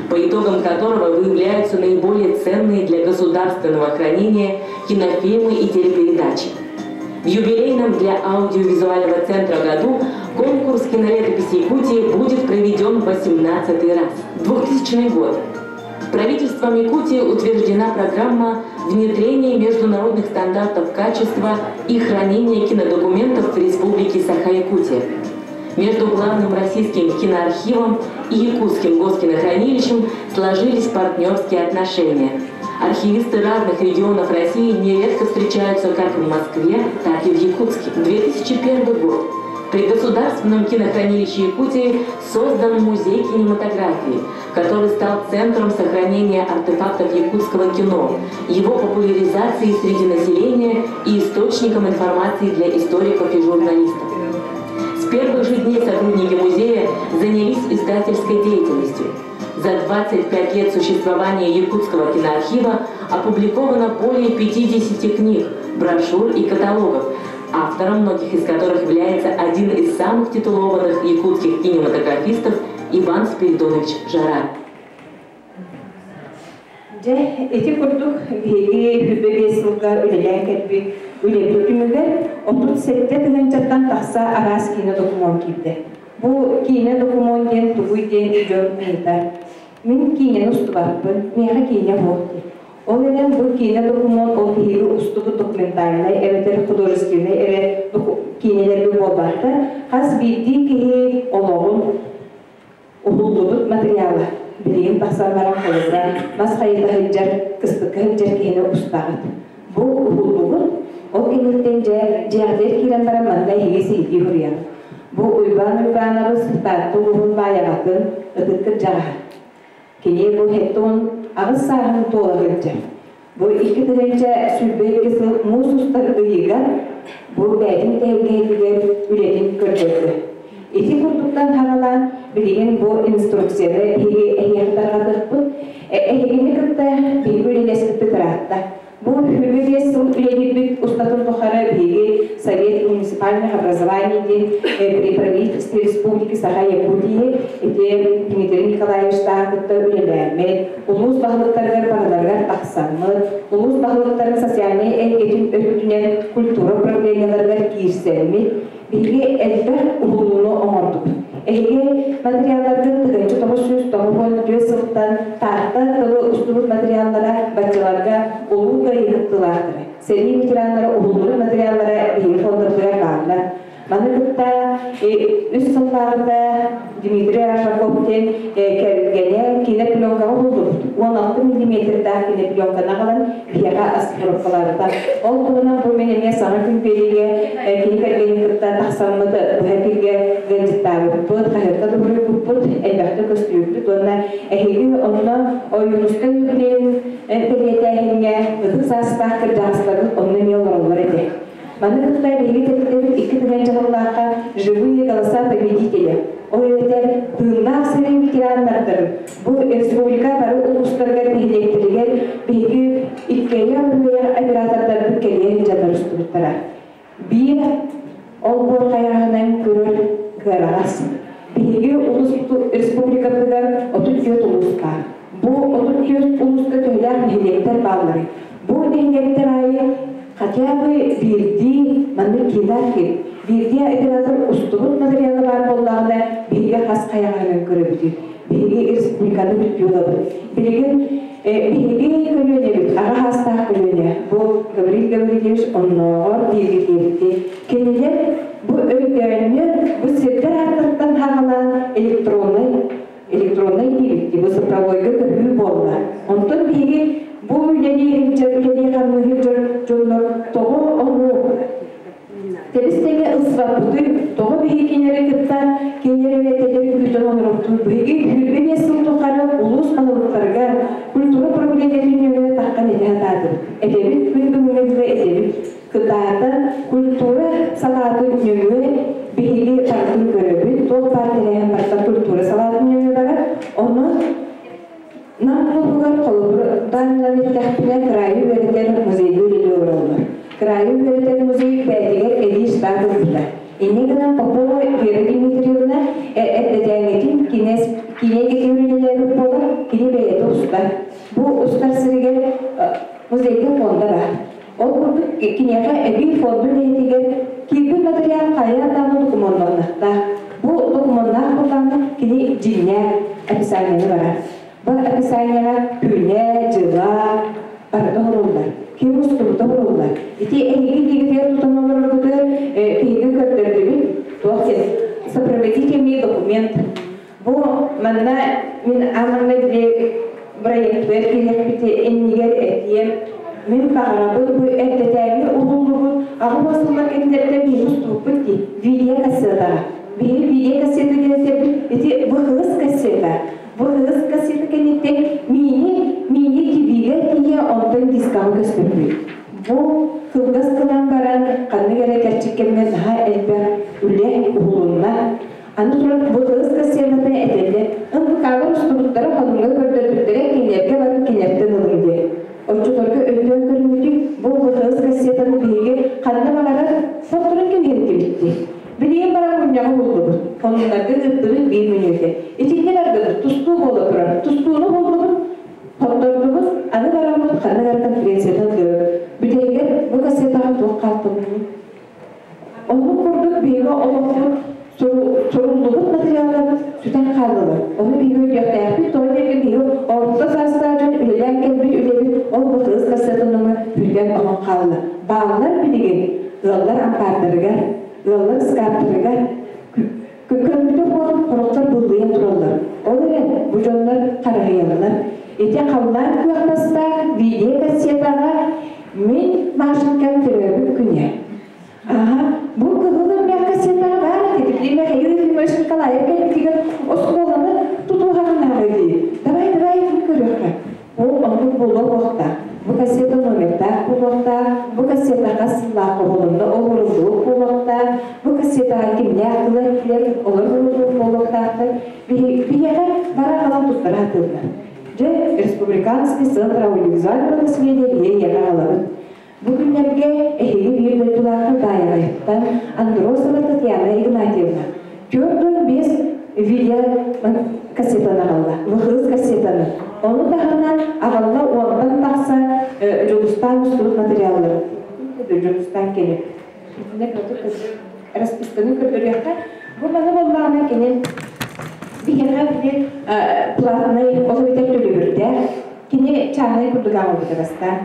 по итогам которого выявляются наиболее ценные для государственного хранения кинофильмы и телепередачи. В юбилейном для аудиовизуального центра году конкурс кинолетописи Якутии будет проведен 18-й раз. 2000 год. Правительством Якутии утверждена программа внедрения международных стандартов качества и хранения кинодокументов в Республике Саха-Якутия. Между главным российским киноархивом и Якутским госкинохранилищем сложились партнерские отношения. Архивисты разных регионов России нередко встречаются как в Москве, так и в Якутске. 2001 год. При Государственном кинохранилище Якутии создан музей кинематографии, который стал центром сохранения артефактов якутского кино, его популяризации среди населения и источником информации для историков и журналистов. С первых же дней сотрудники музея занялись издательской деятельностью. За 25 лет существования Якутского киноархива опубликовано более 50 книг, брошюр и каталогов, автором многих из которых является один из самых титулованных якутских кинематографистов Иван Спиридонович Жара. Дьэ, ити курдук биһиги 25 сылга үлэлээн кэлбит үлэбит түмүгэр 37 тыһыынчаттан тахса араас киинэ докумуон киирдэ. Бу киинэ докумуон диэн тугуй диэн дьон ыйытар. Мин киинэни устубаппын, миэхэ киинэ суох диир. Ол эрэн бу киинэ докумуон ол биһиги устубут документальнай эбэтэр художественнай эрэ киинэлэргэ буолбакка, хас биирдии киһи олоҕун уһуллубут материала билигин тахсан баран холобура мас хайыта сылдьар, кыстыкка сылдьар киһини устаҕыт. Бу уһуллубут, ол кэнниттэн дьэ дьиэҕитигэр киирэн баран манна эһиги сиһилии суруйаҕыт. Бу Уйбаан Уйбаанабыс Таатта улууһун Баайаҕатын ытык кырдьаҕаһа. Кини бу 78 сааһын туола сылдьар. Бу 2022 сыл муус устар ыйыгар бу бэйэтин тэһилгэһитигэр үлэтин көрдөрдө. Ити курдуктан хагалаан билигин бу инструкцияны биһиги эһиэхэ тарҕатыахпыт. Эһигини кытта биһиги үлэлэспиппит ыраатта. Бу 25 сыл үлэлиирбит устатын тухары биһиги Совет муниципальных образований диэн при правительстве Республики Саха-Якутии ити Дмитрий Николаевичтаах кытта үлэлээммит, улуус баһылыктарыгар барыларыгар тахсаммыт, улуус баһылыктарын социальнай эйгэтин өттүнэн культура управлениеларыгар киирсэммит, биһиги элбэх уһулууну оҥордубут. Эһиги материалларгыт 1994 сылтан Таатта тылы устубут материаллара баччаларга Улуу Кыайыы кыттыылаахтара, сэрии ветераннара уһуллубут материаллара биһиги фондабытыгар бааллар. Маны кытта үс сыллааҕыта Дмитрий Аржаков диэн кэргэнэ кинопленкаҕа уһуллубут. 16 миллиметрдаах кинопленканы аҕалан биһиэхэ аспировкалаабыта. Ол туһунан бу мин эмиэ саҥа күн биэриигэ кини кэргэнин кытта тахсаммыт быһа эфиргэ ыалдьыттаабыппыт, хаһыакка туһуруйбуппут, элбэхтэ көстүбүппүт уонна эһиги онно Ойуунускай юбилейын бэлиэтээһиҥҥэ ытык саастаах кырдьаҕастарбыт онно эмиэ олороллор этэ. Маны кытта биһиги тэрилтэбит 2 сыллаахха «Живые голоса победителя» ол эбэтэр тыыннаах сэрии ветераннардарын бу республика бары улуустарыгар нэһилиэктэригэр биһиги иккиэйэх үһүөйэх оператордарбыт кэлиэ сылдьаннар устубуттара. Биир олбуор хайаһынан көрөр кыараҕас. Биһиги улус республикабытыгар 34 улуус баар. Бу 34 улууска төһөлөөх нэһилиэктэр баалларый? Бу нэһилиэктэр аайы хотя бы биирдии маннык киинэ биирдии оператор устубут материала баар буоллаҕына, биһиги хас хайаҕаһынан көрөбүтүй? Биһиги республиканы бүттүү ылабыт. Билигин биһиги көлүөнэбит, аҕа хаастаах көлүөнэ, бу Гаврил Гаврильевич оннооҕор дииргитиэбитти. Кинилэр бу өйдөөннөр, бу сирдэр ааттарыттан хаҕалаан электроннай электроннай диэбитти, бу цифровойга көһүү буолла. Онтон биһиги бу үлэлии сылдьар, үлэлии хамныһы дьоннор тоҕо ону тэбис-тэҥэ ылсыбаппытый, тоҕо биһиги кинилэри кытта кинилэр үөрэтэллэр күүтэн олоробутуй? Биһиги 25 сыл тухары улуус баһылыктарыгар культура управлениетын нөҥүө таххан этэ сатаатыбыт. Этэбит, күн бүгүҥҥэ дылы этэбит. Кытаатан культура салаатын нөҥүө биһиги барытын көрөбүт, туох баар тэрээһин барыта культура салаатын нөҥүө барар. Онон Нам улууһугар холобурдаан ылан эттэхпинэ, кыраайы үөрэтэр музейга үлэлии олороллор. Кыраайы үөрэтэр музей бэйэтигэр эбии штат ылбыта. Инньэ гынан Попова Вера Дмитриевна эрдэтээҥҥитин кинээс киинэ эйгэтигэр үлэлээбит буолан, кини бэйэтэ устар. Бу устар сиригэр музейга фонда баар. Ол курдук киниэхэ эбии фонду үлэһитигэр киирбит материал хайа даҕаны докумуоннанныахтаах. Бу докумуоннаах буоллаҕына, кини дьиҥнээх описаниены барар. Бу описанияҕа күнэ, дьыла барыта оһоруллар. Ким устубута оһоруллар. Ити эһиги дигитигэр тутан олороргутугар биһиги көрдөрдүбүт. Туох диэн сопроводительный документ. Бу манна мин ааманна били проектыгар кириэхпити иннигэр этиэм. Мин баҕарабын бу эрдэтээҥи уһуллубут аҕа уосуллар кэмнэртэн биһиги устубуппут дии видеокассетаҕа. Биһиги видеокассета диэн этэрбит ити бу кылыс кассета. Бу кылыс кассета кэнниттэн мини мини тибигэ тиийэ онтон дискаҕа көспүппүт. Бу кылгас гынан баран ханнык эрэ кэрчик кэмҥэ наһаа элбэх үлэ уһулунна. Аны туран бу кылыс кассетаны этэллэр. НВК-лар устубуттара хонуҥҥа көрдөрбүттэрэ кинилэргэ баран кинилэртэн ылыҥ диэн. Оччолорго өйдөөн көрүммүтүм, бу ВХС кассетаны биһиги ханна баҕарар сотторун кэбиһэрдибит дии. Билигин баран мунньаҕы буллубут. Хонуннарга ыыттыбыт биир мүнүүтэ. Итиннэ бардыбыт, тустуу буола турар. Тустууну буллубут, хоттордубут, аны бараммыт ханнык эрэ конференциятын ылыабыт. Бүтэһигэр бу кассетаҕа туох хаалтыбыный? Оннук курдук биһиги олохпут суруллубут материалларбыт сүтэн хааллылар. Ону биһиги өйдүөхтээхпит, тоҕо диэки биһиги орто саастаах дьон үлэлээн кэлбит үлэбит ол бытырыс кассетанымы бүтэн оһон хаалла. Бааллар билигин ыаллар ампаардарыгар, ыаллар ыскааптарыгар көммүтэ буолан хорохтор быллыйан тураллар. Ол эрэн бу дьоннор хараһыйаллар. Ити халлаан күөх тастаах видео кассетаҕа мин Машенькам төрөөбүт күнэ. Аха, бу кыһыл өҥнөөх кассетаҕа баар этэ. Били Михаил Ефимович Николаев кэлбитигэр оскуоланы тутуһаҕынааҕы дии. Давай, давай, көрүөххэ. Ол оннук буолуо буолуохтаах. Бу кассета номердаах буолуохтаах, бу кассета хас сыллаах оһолонно олоруллубут буолуохтаах, бу кассетаҕа кимнээх тыла киирэн олоруллубут буолуохтаахтар. Биһиэхэ бара хаалан туттара сатыыллар. Дьэ, Республиканский центр аудиовизуального наследия биһиги эйиэхэ аҕалабыт. Бу күннэргэ эһиги биир дойдулаахпыт Баайаҕайыттан Андросова Татьяна Игнатьевна 45 видео кассетаны аҕалла, ВХС кассетаны. Ону таһынан аҕалла уонтан тахса Дьулустаан устубут материаллары. Дьулустаан кини. Расписканы көрдөрүөххэ. Бу маны буоллаҕына кини биһиэхэ били платнай ол эбэтэр төлөбүрдээх кини чааһынай курдук аҕалбыта бастаан.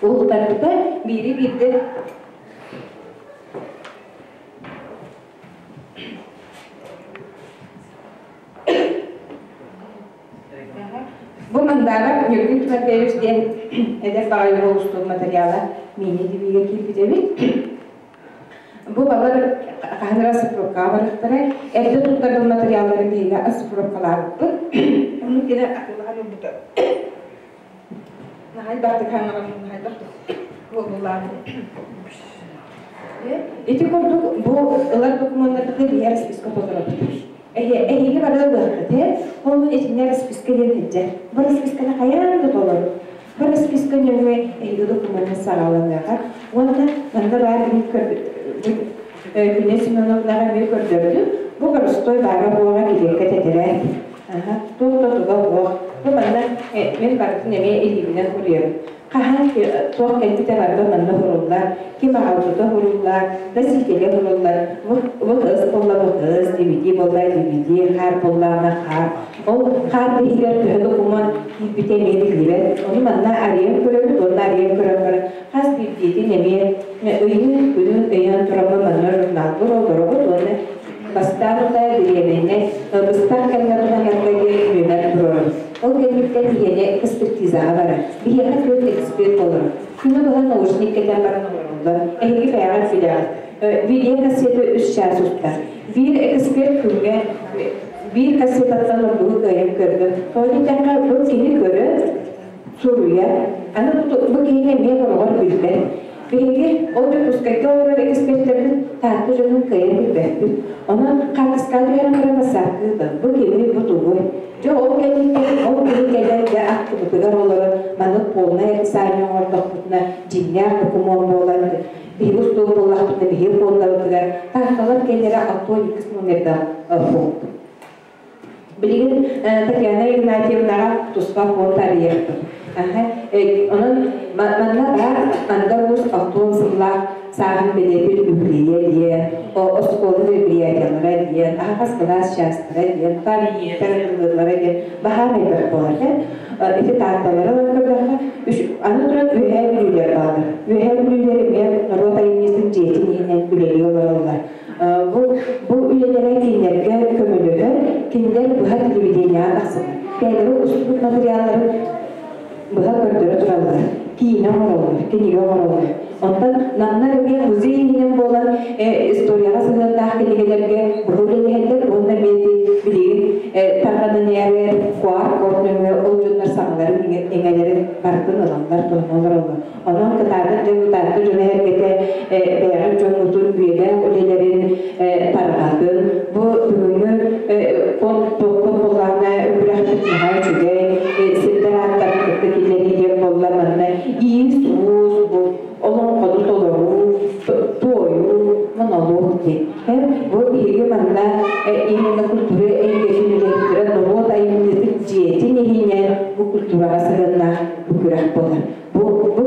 Уһутарбыта биири биирдэ Бу Мандаарап Ньургун Тимофеевич диэн эдэр баҕайы уол устуу материала миини тибиигэ киирбит эбит. Бу балар хаһан эрэ расшифровкаҕа барыахтара. Эрдэ туттарбыт материалларын биһиги расшифровкалаабыппыт. Ону кини атыылаһан ылбыта. Наһайбахтык хаҥаран наһайбахтык буолулаан. Ити курдук бу ылар докумуоннарбытын биһи расписка толоробут. Эһиги бары ылыаххыт, ээ? Ол итиннэ расписка диэн сылдьар. Бу расписканы хайаан да толору. Бу расписка нөҥүө эһиги докумуоҥҥа саҕаланыаҕа. Уонна манна баар мин Күнэ Семеновнаҕа эмиэ көрдөрдүм. Бу боростуой баара буоҕа килиэккэ тэтэрээт. Туох да туга суох. Бу манна мин барытын эмиэ илиибинэн суруйабын. Хаһан туох кэлбитэ барыта манна уһуруллар, ким аҕалбыта уһуруллар, носителэ уһуруллар. Бу кыс буолла бу кыс, DVD буолла DVD, хаар буоллаҕына хаар. Ол хаар иһигэр төһө докумуон киирбитэ эмиэ биллибэт. Ону манна арыйан көрөбүт уонна арыйан көрөн баран хас биирдиитин эмиэ ыйын, күнүн ыйан тураммын манна журналбыр олоробут уонна бастаан утаа бириэмэннэй быстах кэмҥэ туһанарга диэн нүөмэр туруорабыт. Ол кэнниттэн биһиэнэ экспертизаҕа барар. Биһиэхэ түөрт эксперт олорор. Күнү быһа наушник кэтэн баран олороллор. Эһиги бэйэҕит билэҕит. Видео кассета үс чаас устар. Биир эксперт күҥҥэ биир кассетаттан ордугу кыайан көрбөт. Тоҕо диэтэххэ, бу киһи көрөр, суруйар. Аны бу киһини эмиэ хороҕор билбэт. Биһиги ол Дьокуускайга олорор экспертэрбит Таатта дьонун кыайан билбэппит. Онон хаартыскаҕа түһэрэн баран бассаапка ыытан, бу кими, бу тугуй? Дьэ ол кэнниттэн ол киһи кэлэн дьэ аттыбытыгар олорон маннык полнай описание оҥордохпутуна дьиҥнээх докумуон буолан биһиги устуол буоллахпытына биһиги пуондабытыгар Таатталар кэллэрэ 62 номердаах фонд. Билигин Татьяна Игнатьевнаҕа туспа фонд арыйыахпыт. Онон манна баар Мандар Уус 60 сыллаах сааһын бэлиэтиир үбүлүөйэ диэн. Оскуола мероприятиялара диэн, аһаҕас кылаас чаастара диэн, памятниктар ыллыыллара диэн баһаам элбэх буолар. Ити таатталары ылан көрдөххө, аны туран Үөһээ Бүлүүлэр бааллар. Үөһээ Бүлүүлэр эмиэ норуот айымньытын дьиэтин иһинэн үлэлии олороллор. Бу үлэлэрэ кинилэргэ көмөлөһөр, кинилэр быһа телевидениеҕа тахсаллар. Бэйэлэрэ устубут материалларын быһа көрдөрө тураллар, киинэ оҥороллор, кинигэ оҥороллор. Онтон Намнар эмиэ музей иһинэн буолан историяҕа сыһыаннаах кинигэлэргэ быһа үлэлэһэллэр уонна эмиэ билигин тарҕанан иһэр QR-код нөҥүө ол дьоннор саҥаларын иҥэлэрин барытын ылаллар, туһана олороллор. Онон кытаатах дьон Таатта дьоно эргэтэ бэйэҕит дьоҥҥутун үйэлээх үлэлэрин тарҕатын. Бу бүгүҥҥү фонд буоллаҕына күрэхпит наһаа үчүгэй, сирдэр ааттарын кытта киллэрии диэн буолла манна иис-уус, бу олоҥхону толоруу, туойуу, монолог диэн. Бу биһиги манна именно культура эйгэтин үлэһиттэрэ норуот айымньытын дьиэтин иһинэн бу культураҕа сыһыаннаах бу күрэх буолар. Бу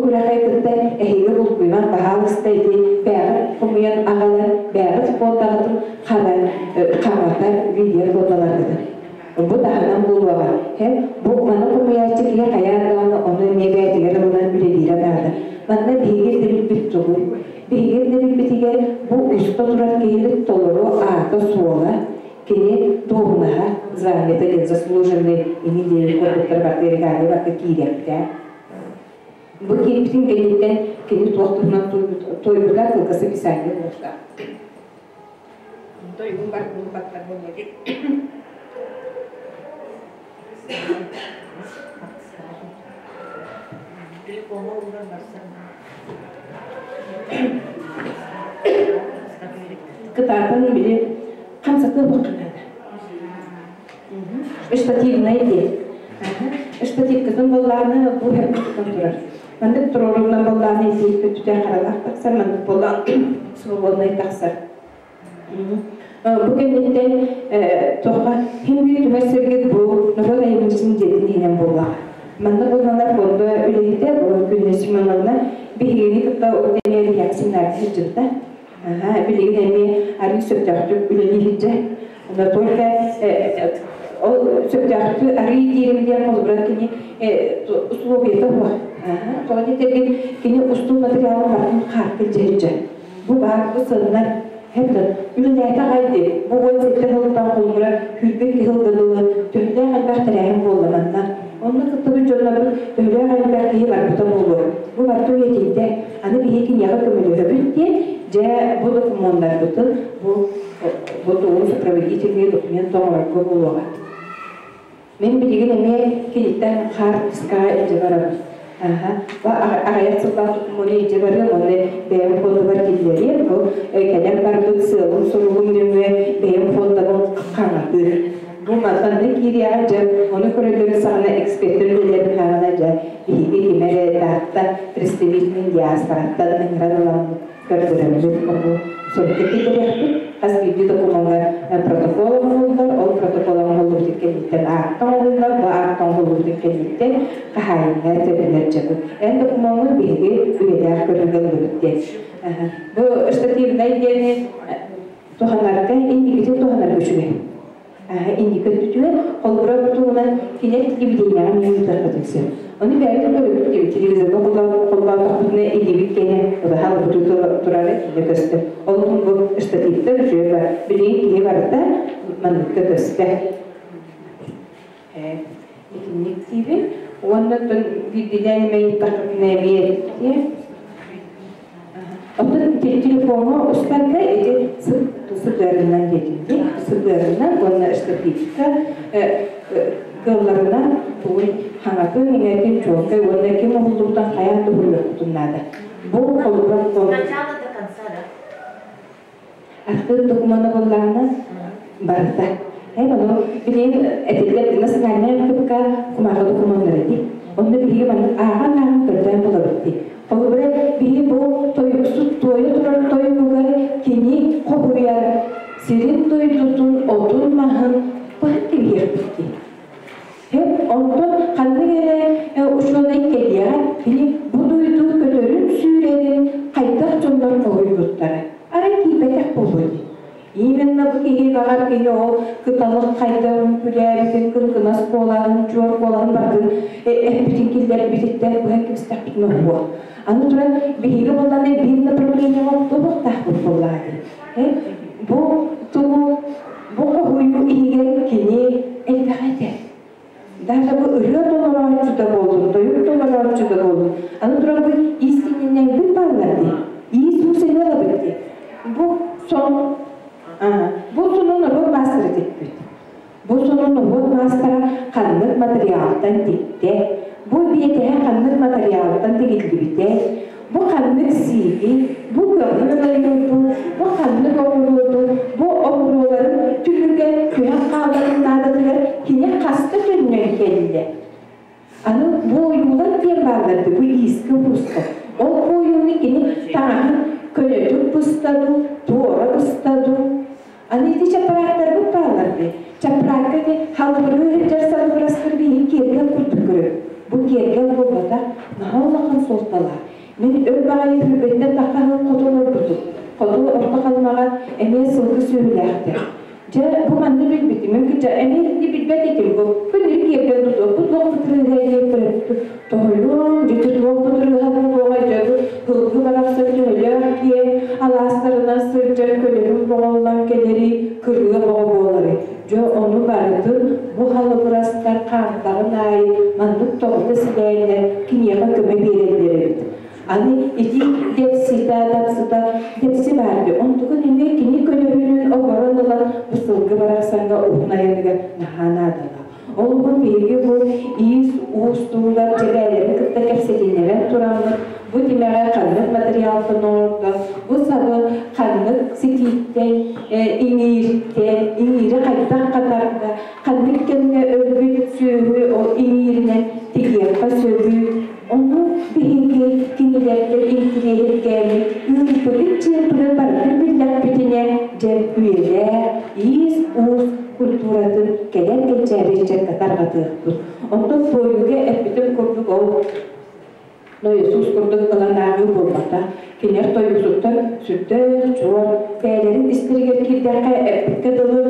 күрэххэ кытта эһиги булкуйман баһаалыста ити бэйэҕит хомуйан аҕалан бэйэҕит фондаҕытын хаҥатар видео фондаларгытын. Бу таһынан буолуоҕа. Бу маны хомуйааччы киһи хайаан даҕаны ону эмиэ бэйэтигэр ылынан үлэлиирэ наада. Манна биһиги ирдэбилбит тугуй? Биһиги ирдэбилбитигэр бу уста турар киһибит толору аата-суола, кини дуоһунаһа, званиета диэн заслуженный ини диэри курдуктар барыта регалия барыта киириэхтээх. Бу киирбитин кэнниттэн кини туох туһунан туойбута кылгас описание буолуохтаах. Тойугун бар булбаттар буолла Кытаатан били хамсатыы бакканада. Штативнай диэн. Штативкытын боллааны бу хербутутан турар. Маннык туруорунан боллааны исиик көтүтэ харалаах тахсар, маннык боллаан свободнай тахсар. Бу кэнниттэн тоха хин биир түмэр сиргит бу норуот айымньытын дьиэтин иһинэн буоллаҕа. Манна булланар фонда үлэһитэ бу Күннэ Семеновна биһигини кытта ол кэмҥэ биһиэхэ семинарга сылдьыбыта. Билигин эмиэ арыый сөптөөхтүк үлэлии сылдьар. Но только ол сөптөөхтүк арыый диирим диэн холобура кини условията суох. Тоҕо диэтэргин кини устуу материалын барытын хаартык илдьэ сылдьар. Бу баар бу сыннар хэптэн үлэлээтэ аҕай дии. Бу 17 сылтан холобура сүүрбэ икки сылга дылы төһөлөөх элбэх тэрээһин буолла манна. Онно кыттыбыт дьоннорбут төһөлөөх элбэх киһи барбыта буолуо. Бу барыта үйэтийдэ. Аны биһиги киниэхэ көмөлөһөбүт диэн, дьэ бу докумуоннарбытын бу бу тугу сопроводительный документ оҥорорго буолуоҕа. Мин билигин эмиэ киниттэн хаартыскаҕа илдьэ барабын. Аҕыйах сыллаах докумуону илдьэ барыам, уонна бэйэм фондабар киллэриэм. Бу кэлэн барбыт сыалым-соругум нөҥүө бэйэм фондабын хаҥатыы. Бу манна киириэҕэ дьэ, ону көрөллөрүн саҕана экспертэр үлэлэрин хаҕана дьэ биһиги ким эрэ Таатта представительный диаспораттан ыҥыран ыламмыт көрдөрөммүт ону сурукка киллэриэхпит. Хас биирдии докумуоҥҥа протокол оҥоһуллар, ол протокол оҥоһуллубутун кэнниттэн аакта оҥоһуллар, бу аакта оҥоһуллубутун кэнниттэн хаһаайыҥҥа төлөнөр дьабыт. Эн докумуоҥҥун биһиги үйэлээх көрүүгэ ыллыбыт диэн. Бу штативнай диэни туһанарга инникитин туһанарга үчүгэй. Инники өттүтүгэр холобура бутугунан кинилэр телевидениеҕа эмиэ ыытарбытын сөп. Ону бэйэбит көрөбүт диэбит телевизорга холбоотохпутуна илиибит киэнэ ыбаһа ылбытыы турара киинэ көстөр. Ол иһин бу штативтар үчүгэй бар. Билигин киһи барыта манныкка көстө. Итинник диибин. Уонна биирдиилээн эмэ ыйыттахпытына эмиэ Оттон телефоҥҥа устарга ити сытыарынан диэтим сытыарынан уонна штативка кыалларынан тугун хаҥатын иҥэртин чуолкай уонна ким уһуллубутун хайаан да уһуйуохпутун наада. Бу холобура Сначала до конца, да? Архыып докумуона буоллаҕына барыта. Ону билигин этиллэр национальнай архыыпка кумааҕы докумуоннара дии. Онно биһиги маннык ааҕан-ааҕан көрдөөн булабыт дии. Холобура, биһи бу тойуксут туойа турар тойугугар кини хоһуйар сирин дойдутун отун-маһын быһан кэбиһиэхпит дии. Онтон ханнык эрэ учуонай кэлиэҕэ кини бу дойду көтөрүн-сүүрэрин хайдах дьоннор хоһуйбуттара арай киирбэтэх буолуо дии. кини ол кыталык хайда үҥкүүлээбитин, кыргынас куолаһын, чуор куолаһын бардын эппитин киллэрбититтэн быһан кэбистэхпитин оһуо. Аны туран биһиги буолланы биир направлениеҕа оттуохтаахпыт буоллаҕа дии. Бу тугу бу хоһуйуу иһигэр кини элбэх этэ. Даже бу ырыа толорооччу да буоллун, тойук толорооччу да буоллун, аны туран бу иистэнньэҥбит бааллар дии. Иис-уус эмиэ ылабыт дии. Бу сон бу сонун норуот маастара тикпит. Бу сонун норуот маастара ханнык материалтан тиктэ, бу биэтэһэ ханнык материалтан тигиллибитэ, бу ханнык сииги, бу көҥүл ойууту, бу ханнык оҕуруоту, бу оҕуруоларын түмүгэ түһэн хааларын наадатыгар кини хаста төннөн кэллэ. Аны бу ойуулар диэн бааллар бу иискэ ууска. Ол ойууну кини таҥаһын көнөтүк быста дуу, туора быста дуу. Аны ити чаппараактарбыт бааллар дии. Чаппараакка ити халыбырыы сылдьар салыбырастар биһиги киэргэл курдук көрөр. Бу киэргэл буолбатах, наһаа улахан суолталаах. Мин өр баҕайы хүргэттэн таххаһын хоту олорбутум. Хоту Орто Халымаҕа эмиэ сылгы сүөһүлээхтэр. Дьэ, бу манна билбитим. Мин кыча эмиэ итини билбэт этим. Бу күнү киэргэл тутуохпут туох бытырыыһа диэн тоһуйуом, дьэ туох бытырыыһа буолуоҕай, дьэ бу һылгы барахсан төһөлөөх киэҥ алаастарынан сылдьан көлөһүн боҕоллон кэлэри, кырыа боҕо буолары. Дьэ, ону барытын бу халыбырастар хаамтаҕын аайы маннык тоҕута силээннэр киниэхэ көмө биэрэллэр эбит. Аны ити дэпситэ, дапсыта, дэпси баар дии. Онтукун эмиэ кини көлөһүнүн оборон ылан бу сылгы барахсаҥҥа уһун айаныгар наһаа наадалаах. Ол уһун биһиги бу иис-уус туһугар дьэбээлэри кытта кэпсэтиннэрэн тураммыт, бу тимэҕи ханнык материалтан оҥордо, бу сабы ханнык ситииттэн, иҥииртэн, иҥиири хайдах хатарда, ханнык кэмҥэ өлбүт сүөһү ол иҥииринэн тигиэххэ сөбүй, ону биһиги кинилэргэ интириэһиргээбит ыыппытын-чыырбытын барытын биллэхпитинэ, дьэ үйэлээх, иис-уус культуратын кэлэр кэнчээри ыччакка тарҕатыахпыт. Оттон туойууга эппитим курдук ол Иисус курдук ылан ааҕыы буолбатах. Кинилэр тойуксуттар сүрдээх чуор бэйэлэрин истэригэр киирдэххэ эппиккэ дылы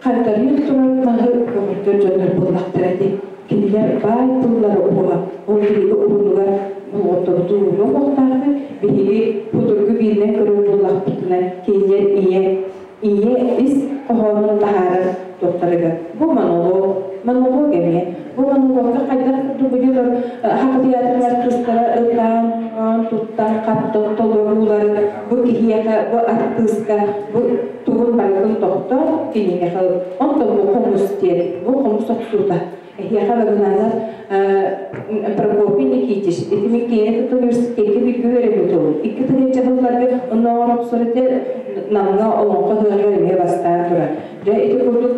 хантарыйан турар маһы көҕөрдөр дьоннор буоллахтара дии. Кинилэр баай тыллара уоһа ол биһиги уһунугар болҕомтобутун ууруох уохтаахпыт. Биһиги судургу бииринэн көрөр буоллахпытына кинилэр ийэ ийэ ис хоһоонун таһаарар туохтарыгар бу монолог монолог эмиэ бу монологка хайдах курдук билиилэр саха театрын артыыстара ыллаан туттан хаптан толоруулары бу киһиэхэ бу артыыска бу тугун барытын тохтоон киниэхэ онтон бу хомус диэн бу хомус охсуута эһиэхэ багынаанар Прокопий Никитич ити мин киэҥ кытта университекка бииргэ үөрэммит уолум икки тыһыынча сылларга оннооҕор охсор этэ Намҥа олоҥхо ыһыаҕар эмиэ бастаан турар. Дьэ ити курдук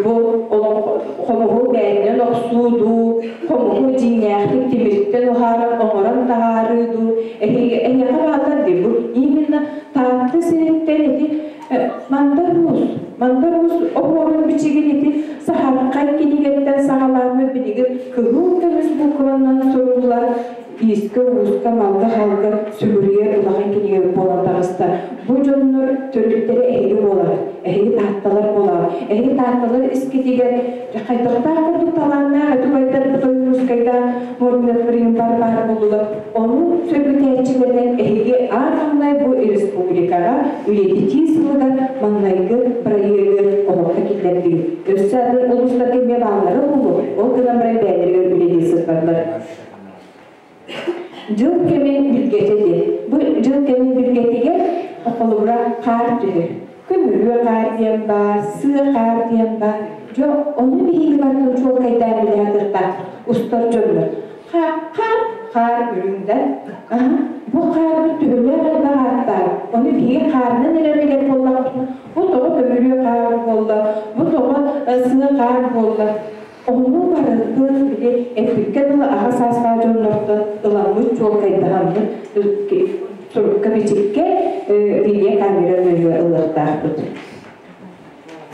бу олоҥхо хомуһу бэйэтинэн охсуу дуу, хомуһу дьиҥнээхтик тимиртэн уһааран оҥорон таһаарыы дуу, эһиги эһиэхэ бааллар дии бу именно Таатта сириттэн ити Мандар Уус, Мандар Уус оһуорун бичигин ити саһархай кинигэттэн саҕалааммыт билигин кыһыл көмүс букванан суруллар иискэ-ууска, малга-халга сүгүрүйэр улахан кинигэ буолан таҕыста. Бу дьоннор төрүттэрэ эһиги буолаҕыт, эһиги таатталар буолаҕыт. Эһиги таатталар искитигэр хайдахтаах курдук талааннаах этубайдар Тойуускайдаах Мординов баар буоллулар. Ону сөргүтээччилэринэн эһиги аан маҥнай бу республикаҕа үйэтитии сылыгар маҥнайгы бырайыагы олоххо киллэрдигит. Өссө атын улуустарга эмиэ бааллара буолуо, ол гынан баран бэйэлэригэр үлэлии сылдьаллар. Дьыл кэмин билгэтэ диэн. Бу дьыл кэмин билгэтигэр холобура хаар түһэр. Көмүрүө хаар диэн баар, сыа хаар диэн баар. Дьэ, ону биһиги барытын чуолкайдаан билэ сатыахтаахпыт устар дьоннор. Хаар, хаар, хаар үрүҥ да. Бу хаарбыт төһөлөөх элбэх ааттаах. Ону биһиги хаарынан эрэ билэр буоллахпытына, бу тоҕо көмүрүө хаар буолла, бу тоҕо сыа хаар буолла. Ону барытын били эппиккэ дылы аҕа саастаах дьоннортон ыламмыт чуолкайдаһаммыт сурукка-бичиккэ видеокамера нөҥүө ылыахтаахпыт.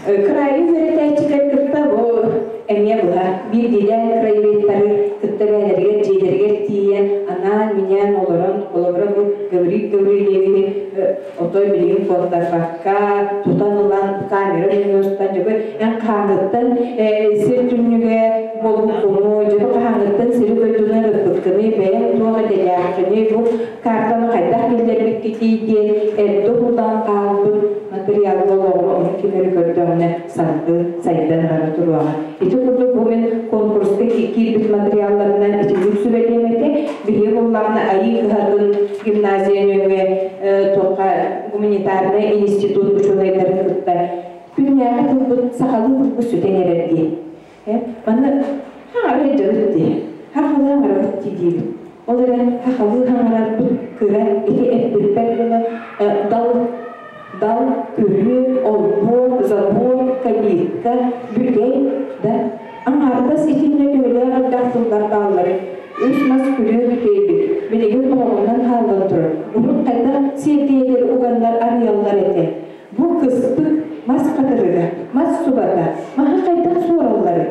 Кыраайы үөрэтээччилэр кытта бу эмиэ быһа биирдиилээн краеведтары кытта бэйэлэригэр дьиэлэригэр тиийэн анаан-минээн олорон холобура бу Гаврил Гаврильевиһи оҥорбутой билигин куоттарбакка тутан ылан камера нөҥүө устан дьэ эн хаһааҥҥыттан сир түннүгэ буолбуккуну, дьэ хаһааҥҥыттан сири дойдуну ырыппыккыный, бэйэҥ туох идэлээххиний, бу картаны хайдах киллэрбиккитий диэн эрдэ уһуллан хаалбыт материалга олоҕуру ону ким эрэ көрдөҕүнэ салгыы сайдан бара туруоҕа. Ити курдук бу мин конкурска киирбит материалларынан итинник сүбэлиэм этэ. Биһиги буллаҕына Айыы кыһатын гимназия нөҥүө туохха гуманитарнай институт учуонайдарын кытта күннээҕи тылбыт сахалыы тылбыт сүтэн эрэр дии. Манна хаҥара сылдьабыт дии. Хахалыы хаҥарабыт дии диибит. Ол эрэн хахалыы хаҥарарбыт кыра ити эппиппэр дылы дал дал, күрүө, олбуор, забор, калитка, бүтэй да аҥаардас итиннэ төһөлөөх элбэх тыллар баалларый? Үс мас күрүө бүтэйбит, билигин оҕоҕунан хааллан турар. Урут хайдах сиэрдийэлэри уганнар арыйаллар этэ. Бу кыстык мас хатырыга, мас субата, маһы хайдах суоралларый?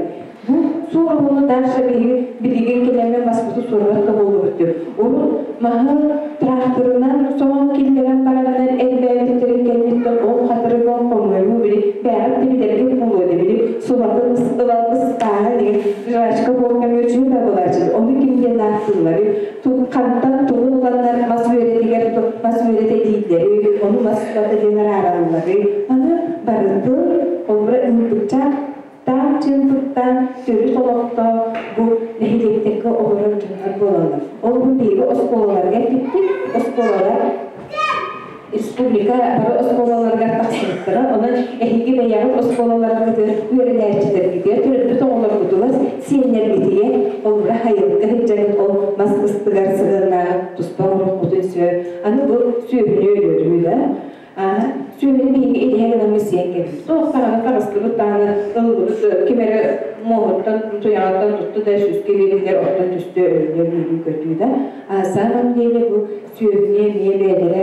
Бу суоруһуну Даша биһиги билигин кэлэммин маспыты суорбат да буоллубут диир. Урут маһы тракторынан соһон киллэрэн бараннар элбээбиттэрин кэнниттэн ол хатырыгын хомуйуу били бэҕэт да билэргин буолуо дии били субатын ылан ыстааһа деген жвачка буолкам үчүгэй да буолааччы. Ону ким диэн ааттыыллары хантан тугу ыланнар мас үөрэтигэр мас үөрэтэ дииллэри, ону мас субата диэн араараллары. Аны барытын холобура ыыппычча таах чыымпыттан төрүт олохтоох бу нэһилиэктэргэ олорор дьоннор буолаллар. Ол бу биһиги оскуолаларга эппиппит, оскуолалар республика бары оскуолаларыгар тахсыбыттара. Онон эһиги бэйэҕит оскуолаларгытыгар үөрэнээччилэргитигэр, төрөппүт оҕолоргутугар, сиэннэргитигэр холобура хайылыкка сылдьаҥҥыт ол мас кыстыгар сыһыаннааҕы туспа оҥоруоххутун сөп. Аны бу сүөһүнү өлөрүү да Сүөһүнү биһиги идэһэ гынаммыт сиэн кэбис. Туох даҕаны таҕыстыбыт даҕаны ыллыбыт ким эрэ муоһуттан, туйаҕыттан тутта да сүүскэ биэриллэр, оттон түстэ өллө үөрүү-көтүү да. А самом деле бу сүөһүнү эмиэ бэйэлэрэ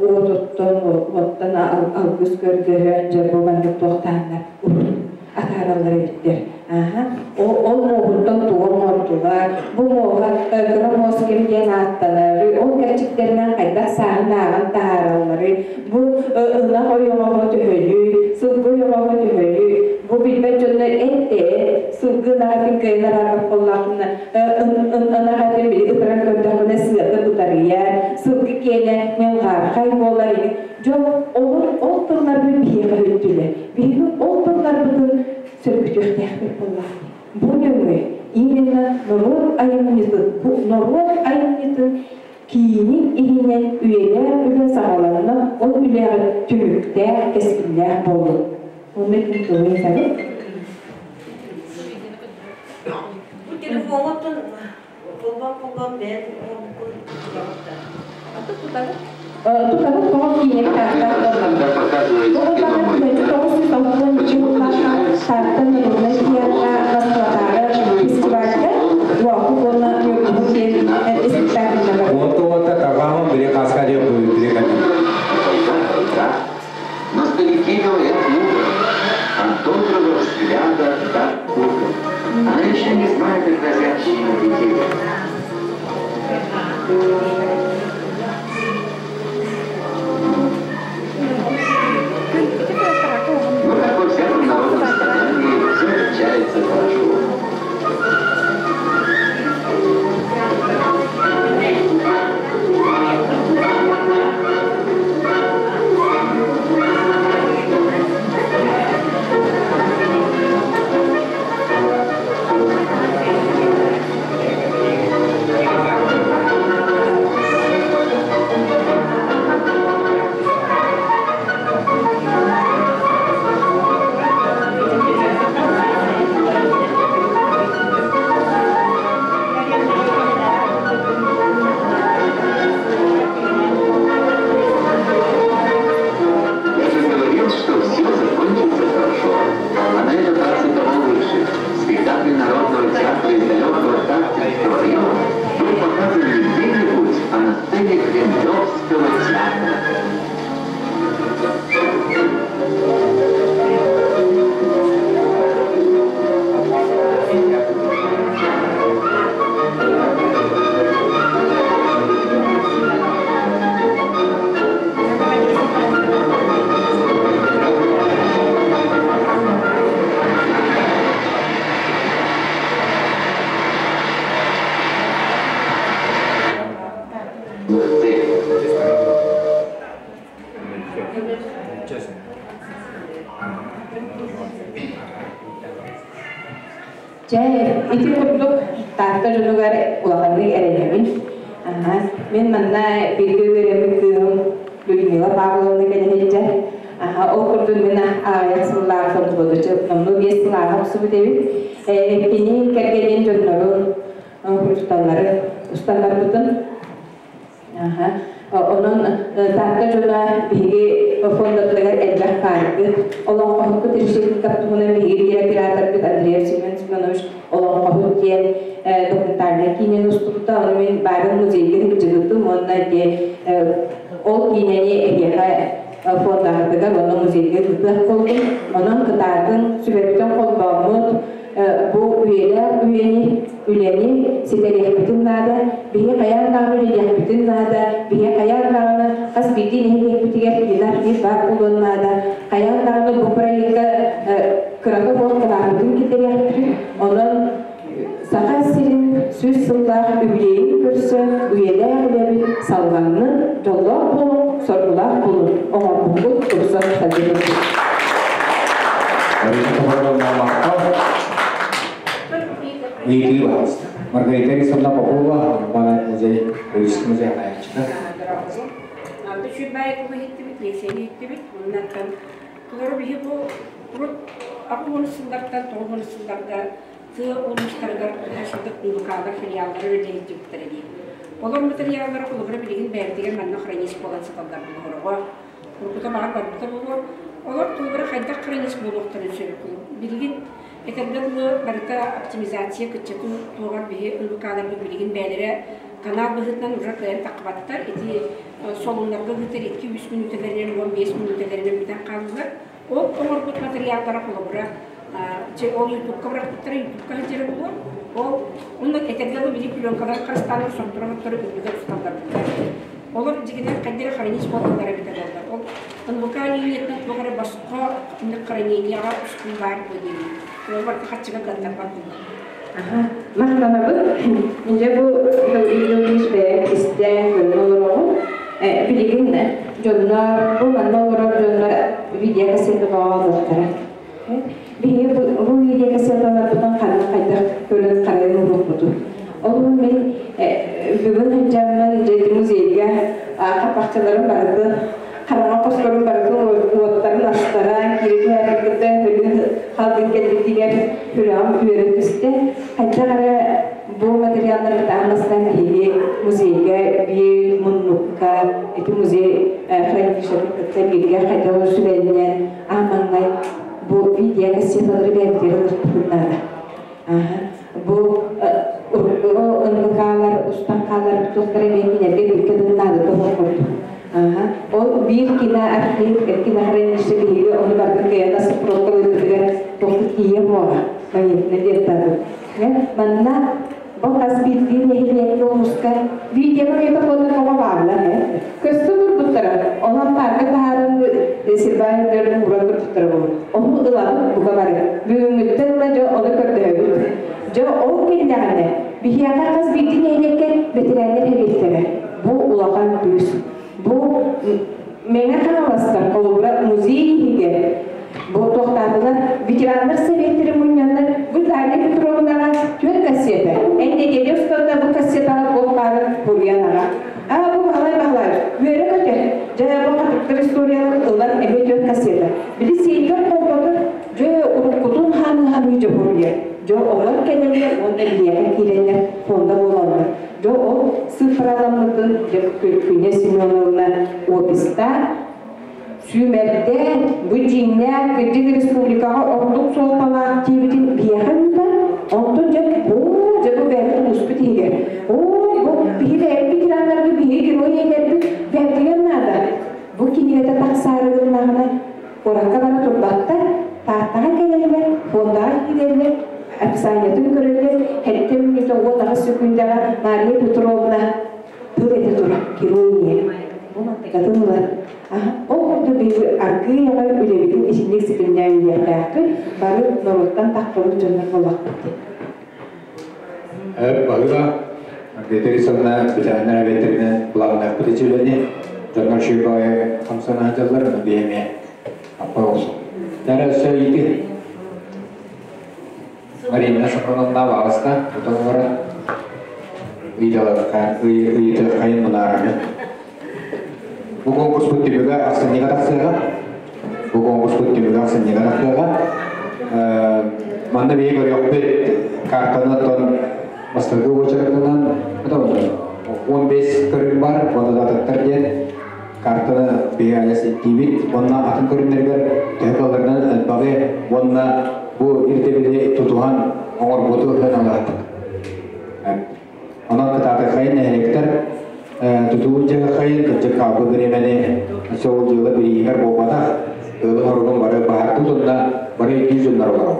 уот оттон, уоттан алгыс көрдөһөн, дьэ бу маннык туохтааннар урут атаараллар эбиттэр. Аха. Ол муоһуттан тугу оҥордулар, бу муоһа кыра муос ким диэн ааттанарый, ол кэрчиктэринэн хайдах сааһын ааҕан таһааралларый, бу ынах ойоҕоһо төһөлүй, сылгы ойоҕоһо төһөлүй, бу билбэт дьоннор эт эт, сылгы ынах этин кыайан араарбат буоллахпына, ынах этин били ытыран көрдөхпүнэ сыата бытарыйар, сылгы киэнэ ньылҕаархай буолар, дьон олор ол тылларбын биһиэхэ үттүлэр. Биһиги ол тылларбытын сөргүтүөхтээхпит буоллаҕа. Бу нөҥүө именно норуот айымньытын, бу норуот айымньытын киинин иһинэн үйэлээх үлэ саҕаланна, ол үлэҕэ түмүктээх, кэскиллээх буоллун. Онно ким тылын сабын? Бу телефоҥҥуттан холбоон-холбоон бэйэҥ оҥорбуккун тутаҕыт да? Тутабыт тоҕо киинэбит Таатта народнай театра Москватааҕы фестивальга Уоку уонна Ньургуһун диэн спектакльна барбыт. Уотта таҕаамын били хаска диэн били Но старики говорят мудро. От доброго взгляда так куркам. Она еще не знает о грозящей ему беде. Но, как во всяком народном сказании, все кончается хорошо. Я же говорил, что все закончится хорошо. А на этот раз и того лучше. Спектакль Народного театра из далекого Тахтинского района был показан не где-нибудь, а на сцене Кремлевского театра. Чэ, ити курдук Таатта дьонугар улаханнык эрэнэбин. Мин манна бииргэ үөрэммит кыыһым Людмила Павловна кэлэ сылдьар. Ол курдук мин аҕыйах сыллааҕыта тутулуччу номнуо 5 сыл ааһа охсубут эбит. Кини кэргэнин дьоннорун, учууталлары устан барбытын. Онон Таатта дьоно биһиги фондатыгар элбэх баарбыт. Олоҥхоһуккут Решетников туһунан биһиги биир операторбыт Андрей Семен Семенович Олоҥхоһут диэн документальнай киинэни устубута. Ону мин баарын музейга сылдьыбытым уонна ол киинэни эһиэхэ фондаҕытыгар уонна музейга ыытыах буоллум. Онон кытаатын сүбэбитин холбооммут бу үйэлээх үйэни, үлэни ситэриэхпитин наада, биһи хайаан даҕаны үлэлиэхпитин наада, биһи хайаан даҕаны хас биирдии нэһилиэкпитигэр кино баар буолуон наада, хайаан даҕаны бу проекка кырата суох кылааһыбытын киллэриэхпитин, онон Саха сирин 100 сыллаах үбүлүөйүн көрсө үйэлээх үлэбит салҕаннын, дьоллоох буолуҥ, соргулаах буолуҥ, оҥорбуккут тупсан сылдьыҥ. Ыйытыы баҕаста. Маргарита Александровна Попова, Урбаан музей, Русский музей хаһаайчыта. Үчүгэй тугу иһиттибит, лекцияны иһиттибит. Оннаттан толору биһи бу урут 80 сыллартан 90 сылларга тыа улуустарыгар сырдык нвк филиаллары үлэлэһиттибиттэрэ дии. Олор материаллара холобура билигин бэйэбитигэр манна хронист буолан сыталлар буолуоҕа. Уруккута баҕар барбыта буолуо. Олор туллара хайдах хронист буолуохтарын сөп. Билигин этэргэ дылы барыта оптимизация кыччатыы туоҕар биһи нвк-ларбыт билигин бэйэлэрэ канал быһыытынан уже кыайан таххыбаттар. Ити солуннарга ыытар 2-3 мүнүүтэлэринэн, 15 мүнүүтэлэринэн бүтэн хааллылар. Ол оҥорбут материаллара холобура ол ютубка бырахпыттара, ютубка сылдьара буолуо. Ол онно этэргэ дылы били пленкалары харыстааннар сотторо-сотторо үрдүгэр усталларбыттар. Олор дьигинэн хайдах эрэ хранить буолаллара эбитэ буоллар. Ол НВК линиятынан туох эрэ босхо хранениеҕа устуу баар буо диэбит. Ол барыта харчыга кыаттарбат буолла. Махтанабыт. Дьэ бу Михаил бэйэм истэн көрөн олороҕун. Билигин дьоннор, бу манна олорор дьоннор видеокассета баҕалыахтара. Биһиги бу видеокассеталарбытын ханна хайдах көрөн харайан уруохпутун. Ол мин бүгүн сылдьаммын дьэ музейга хаппахчыларын барытын хараҥа хосторун барытын уоттарын астаран киирэ түһээбиккитэ өлүн халгын кэлбитигэр сүрэҕим үөрэ түстэ. Хайдах эрэ бу материаллары аан бастаан биһиги музейга биир муннукка ити музей хранилищетын кытта бииргэ хайдах сүбэннэн аан маҥнай бу видеокассеталары бэйэбитигэр ылыахпытын наада. Бу НВК-лар устан хаалар туохтара эмиэ кинилэргэ бииргэ дылы наадата суох курдук. Ол биир киноархив, кинохранилище биһиги ону барытын кыайан расшифровка ыыппытыгар туохпут тиийэ буола. Магнитный лентабыт. Манна бу хас биирдии нэһилиэккэ улууска видеомагнитофоннар тоҕо бааллар ээ. Көстө турбуттара. Онон паарка таһааран сирбаайдарын ууран турбуттара буолуо. Ону ылабыт бука бары. Бүгүҥҥүттэн ыла дьэ ону көрдөһөбүт. Дьэ ол кэллэҕинэ биһиэхэ хас биирдии нэһилиэккэ бэтэрээннэр сэбиэттэрэ. Бу улахан күүс. Бу Мэҥэ Хаҥаластан холобура музей иһигэр бу туохтаатылар ветераннар сэбиэттэрин мунньаннар бу Дарья Петровнаҕа түөрт кассета. Эн нэдиэлэ устата бу кассетаҕа туох баарын суруйан аҕа. Аа бу Баһылай Баһылаевич үөрэ-көтө дьэ бу хатыктар историяларын ылан эмиэ түөрт кассета. Били сиэйгэр холботун дьэ уруккутун ханыһаныы дьоһуруйар. Дьэ олор кэлэллэр уонна биһиэхэ киирэллэр фонда буолаллар. Дьэ ол цифраламмытын дьэ Күнэ Семеновна опистаан сүүмэрдээн бу дьиҥнээх кырдьык республикаҕа ордук суолталаах диэбитин биһиэхэ ыытан, онтон дьэ оо дьэ бу бэйэбит улууспут иһигэр оо бу биһи бэйэбит ветераннарбыт биһиги герой ийэлэрбит бэйэбитигэр наада бу кинигэтэ тахсаары гыннаҕына куоракка бара турбаттар Тааттаҕа кэлэллэр, фондаҕа киирэллэр, описаниетын көрөллөр, сэттэ мүнүүтэ 18 секундаҕа Мария Петровна тыл этэ турар, герой ийэ. Бу мантыкатын ылар. Ол курдук биһиги аргыый аҕай үлэбитин итинник ситимнээн үлэлиэхтээхпит, бары норуоттан таххыбыт дьоннор буоллахпыт диэн. Баһыыба. Маргарита Борисовна бэтэрээннэр эбэттэринэн былааннаахпыт ичилэни дьоннор шүйбаайы хамсана сылдьаллар, ону биһиэмэ аппа олсун. Дәрэ өссө ити Марина Сафроновна баҕаста утан олорон ыйытыаххайын мунаараны. Бу конкурспут түмүгэ ахсынньыга тахсыаҕа. Бу конкурспут түмүгэ ахсынньыга тахсыаҕа. Манна биһи көрүөхпүт картаны оттон бастакы уочаратынан 15 көрүҥ бар, уонна диэн картаны биһи аяс иттиибит. Уонна атын көрүҥнэригэр төһө кылларынан элбэҕи уонна бу ирдэбили тутуһан оҥорбуту ыһыналаахтык. Онон кытаатахайын нэһилиэктэр тутуу дьыгахайын кырдьык хаалбы бириэмэни сол дьыала бирииһигэр буолбатах, ыалын оругун бары баһардыы тунна бары өйдүү дьоннор олорор.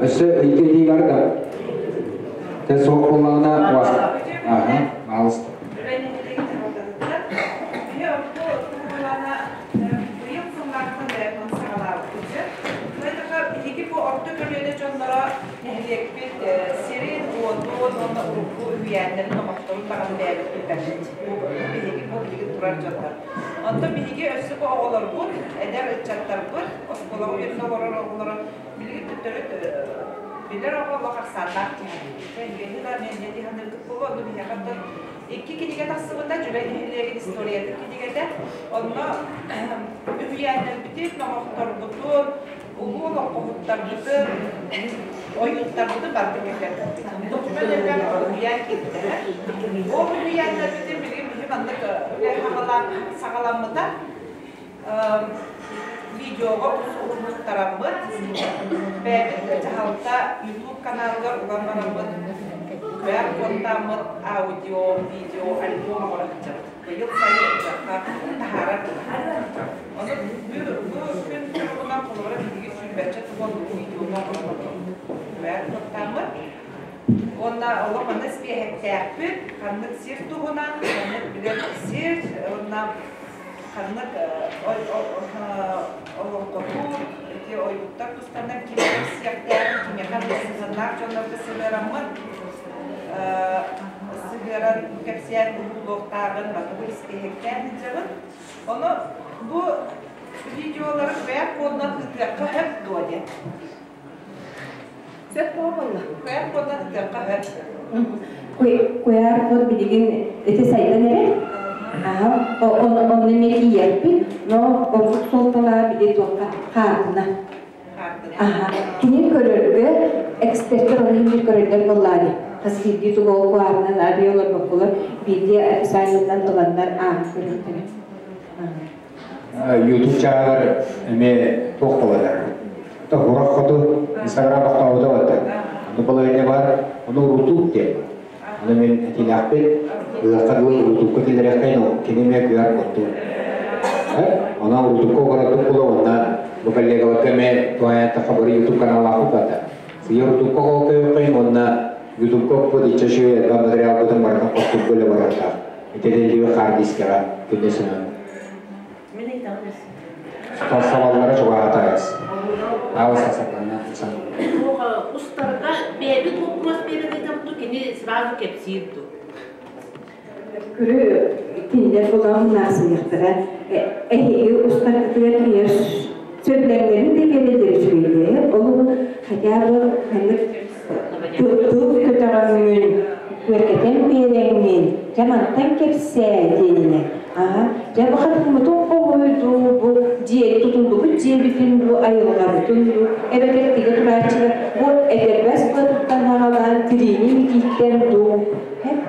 Өссө ыйытыы бар да? Те суох буоллаҕына уас. Аха, маалыста. Биһиги бу орто көлүөнэ дьонноро нэһилиэкпит сирин, уотун уонна урукку үһүйээннэрин номохторун даҕаны бэйэбит билбэппит. Бу биһиги бу билигин турар дьоннор. Онтон биһиги өссө бу оҕолорбут, эдэр ыччаттарбыт, оскуолаҕа үөрэнэ олорор оҕолоро билигин төттөрү билэр оҕо олох ахсааннаах киһи. Да мен не диһанырдык буолуо, ону биһиэхэ икки кинигэ тахсыбыта, Дьүлэй нэһилиэгин историятын кинигэтэ. Онно үһүйээннэрбитин, номохторбутун, улуу олоҥхоһуттарбытын, ойууттарбытын барытын киллэрбиппит. Документ элбэх үһүйээн киирбитэ. Ол үһүйээннэрбитин билигин биһи маннык үлэ саҕаламмыта. Видеоҕа уһултараммыт, бэйэбит дьаһалта YouTube каналыгар уган бараммыт, QR кодтааммыт аудио, видео, альбом оҥоро сылдьабыт. Быйыл сайын ыһыахха таһаарар Ону бу күн туругунан холобура биһиги сүүрбэччэ тугун видеону оҥорон QR кодтааммыт. Уонна олох манна испиэһэктээхпит, ханнык сир туһунан, ханнык билэр сир, уонна ханнык олоҥхотуур, ити ойууттар тустарынан кимиэхэ сиэхтээҕин, кимиэхэ сыһыаннаах дьоннорго сыһыараммыт, сыһыаран кэпсээн уһуллуохтааҕын барыта бу испиэһэктээн сылдьабыт. Ону бу видеолары QR кодунан ыытыахха сөп дуо диэн. Сөп буолла. QR кодунан ыытыахха сөп. QR код билигин ити сайдан эрэр. Аха, онно эмиэ тиийэрбит, но ордук суолталаах били туохха хаартына. Аха, кини көрөргө эксперттэр ону биир көрөллөр буоллаani. Хас биирдии тугу куаарынан арыйа олорбоккулар, биирдии описаниетынан ыланнар ааҕан көрүөхтэрэ. YouTube чааҕар эмиэ туох буолар? Хурах хоту Инстаграм тохтообута батта. Ону балайня бар, ону урутуук диэн. Ону мен этилээхпит, ыһыахха дылы урутуукка киллэриэххэ кини эмиэ QR кодтуур. Онон урутуукка оҕоротук була онна бу коллегаларга эмиэ туһаайаттахха бары YouTube каналлаахпыт бата. Сыйа урутуукка оҕолкойуоххайын уонна YouTube-ка оппут иччэ үчүгэй элбэх материалбытын барытын хостурга үлэ барыахтаах. Итилиллиби хаар дискэҕэ күннэ сынан. Сабаллара чугаһатайас. Аабыс сапанна Устарга бэйэбит вопрос биэрэн ыытабыт кини сразу кэпсиир ду. Көрү кинилэр булаҕын наасыйахтара эһиги устаргытыгар кинилэр сөбүлэҥнэрин да биэрэллэр үчүгэйдэр. Ол хотя бы ханнык тыл көтөҕөҥҥүн, үөркэтэн биэрэҥҥин, дьэ мантан кэпсээ диэнинэ. Аха, дьэ бу хатылмытын хоһуйдуу, бу дьиэ тутуллубут дьиэбитин бу айылҕабытын бу эбэтэр тигэ турааччылар бу этэрбэс быатыттан аҕалаан тириини митииттэн дуу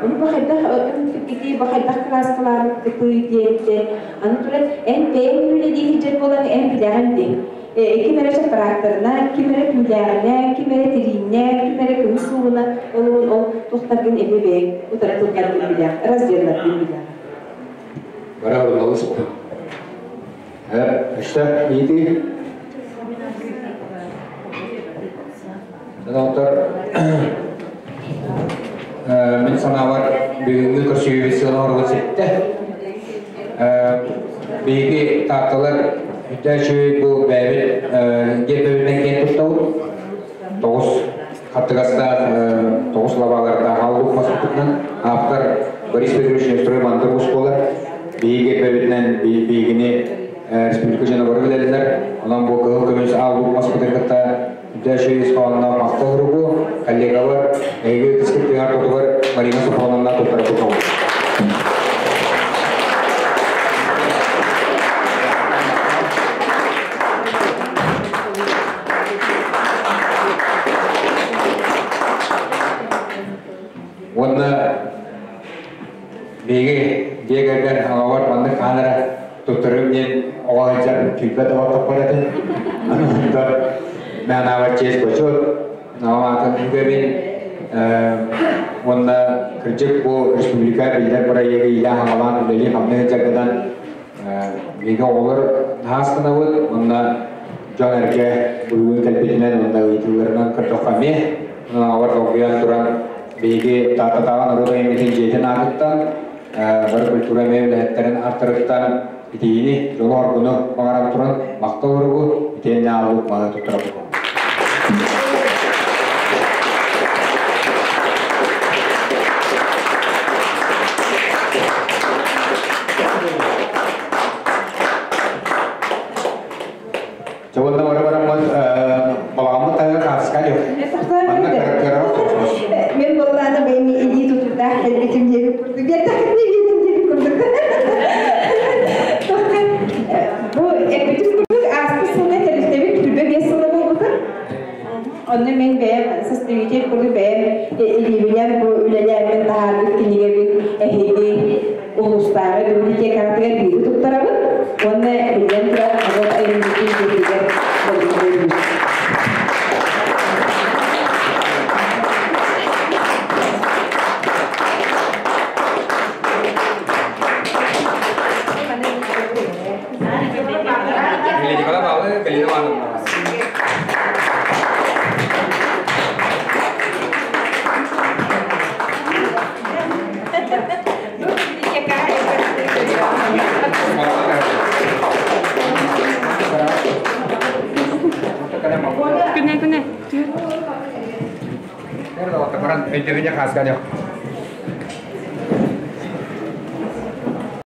ону бу хайдах ити бу хайдах кырааскалаабыккытый диэнтэн аны туран эн бэйэҥ үлэлии сылдьар буолан эн билэҕин дии ким эрэ чаппараактарына, ким эрэ түүлээҕинэ, ким эрэ тирииннэ, ким эрэ көмүс суугуна, ол ол туохтаргын эмиэ бэйэҥ утары тылларгын билэҕ, разделларгын билэҕин. Бара орналыс Өссө иити Доктор мин санаабар бүгүҥҥү көрсүһүүбүт сыала оругун ситтэ. Биһиги таатталар үтэ үчүгэй бу бэйэбит гербэбитинэн киэн туттабыт. Тоҕус хаттыгастаах тоҕус лабаалардаах аллук маспытынан автор Борис Петрович Невстрой Мандыр оскуола биһиги эппэбитинэн биһигини республика дьоно бары билэллэр. Онон бу кыһыл көмүс аллук маспытын кытта Дөшө ис хоһоонноох махтал ругу коллегалар эһиги ытыскыт тутугар Марина Софроновна туттара тутабыт. Уонна биһиги дьиэ кэргэн аҕабар маннык хаан эрэ туттарыым диэн оҕо сылдьар күүппэт оҕо этим. Онтон мээнэҕэ чиэс бочуот, аҕам үгэбин уонна кырдьык бу республика биллэр бырайыагы иилээн хаҥалаан үлэлии хамныы сылдьаргынан биһиги оҕолор наһаа уонна дьон эргэ бүгүн кэлбитинэн уонна ыйытыыларынан көрдөххө эмиэ аҕабар долгуйан туран биһиги Тааттатааҕы норуот айымньытын дьиэтин аатыттан бары культура эмиэ үлэһиттэрин артарыттан итиини дьолу оргуну баҕаран туран махтал уругу итиэннэ ааллык малы туттарабыт. Чабында бара бараммыт балаҕаммыт таһыгар хаартыска диэх. Манна кыра Мен боллааны бэйми илии тутурдаах кэлбитим диэбит курдук. Биэрдэххитинэ биэрин диэбит курдук. Тоқта бу эппитим курдук ааспыт сылга тэрилтэбит түрбэ 5 сыла буолбута. Онно мен бэйэм составитель курдук бэйэм илиибинэн бу үлэлээммин таһаарбыт кинигэбин эһиги улуустааҕы библиотекаҕытыгар биири туттарабыт уонна биллэн турар норуот айымньытын дьиэтигэр болдьуйбут. Николай Павлович, Галина Ивановна. Күнэ күнэ. Баран өйдөбүнэ хааска диэх.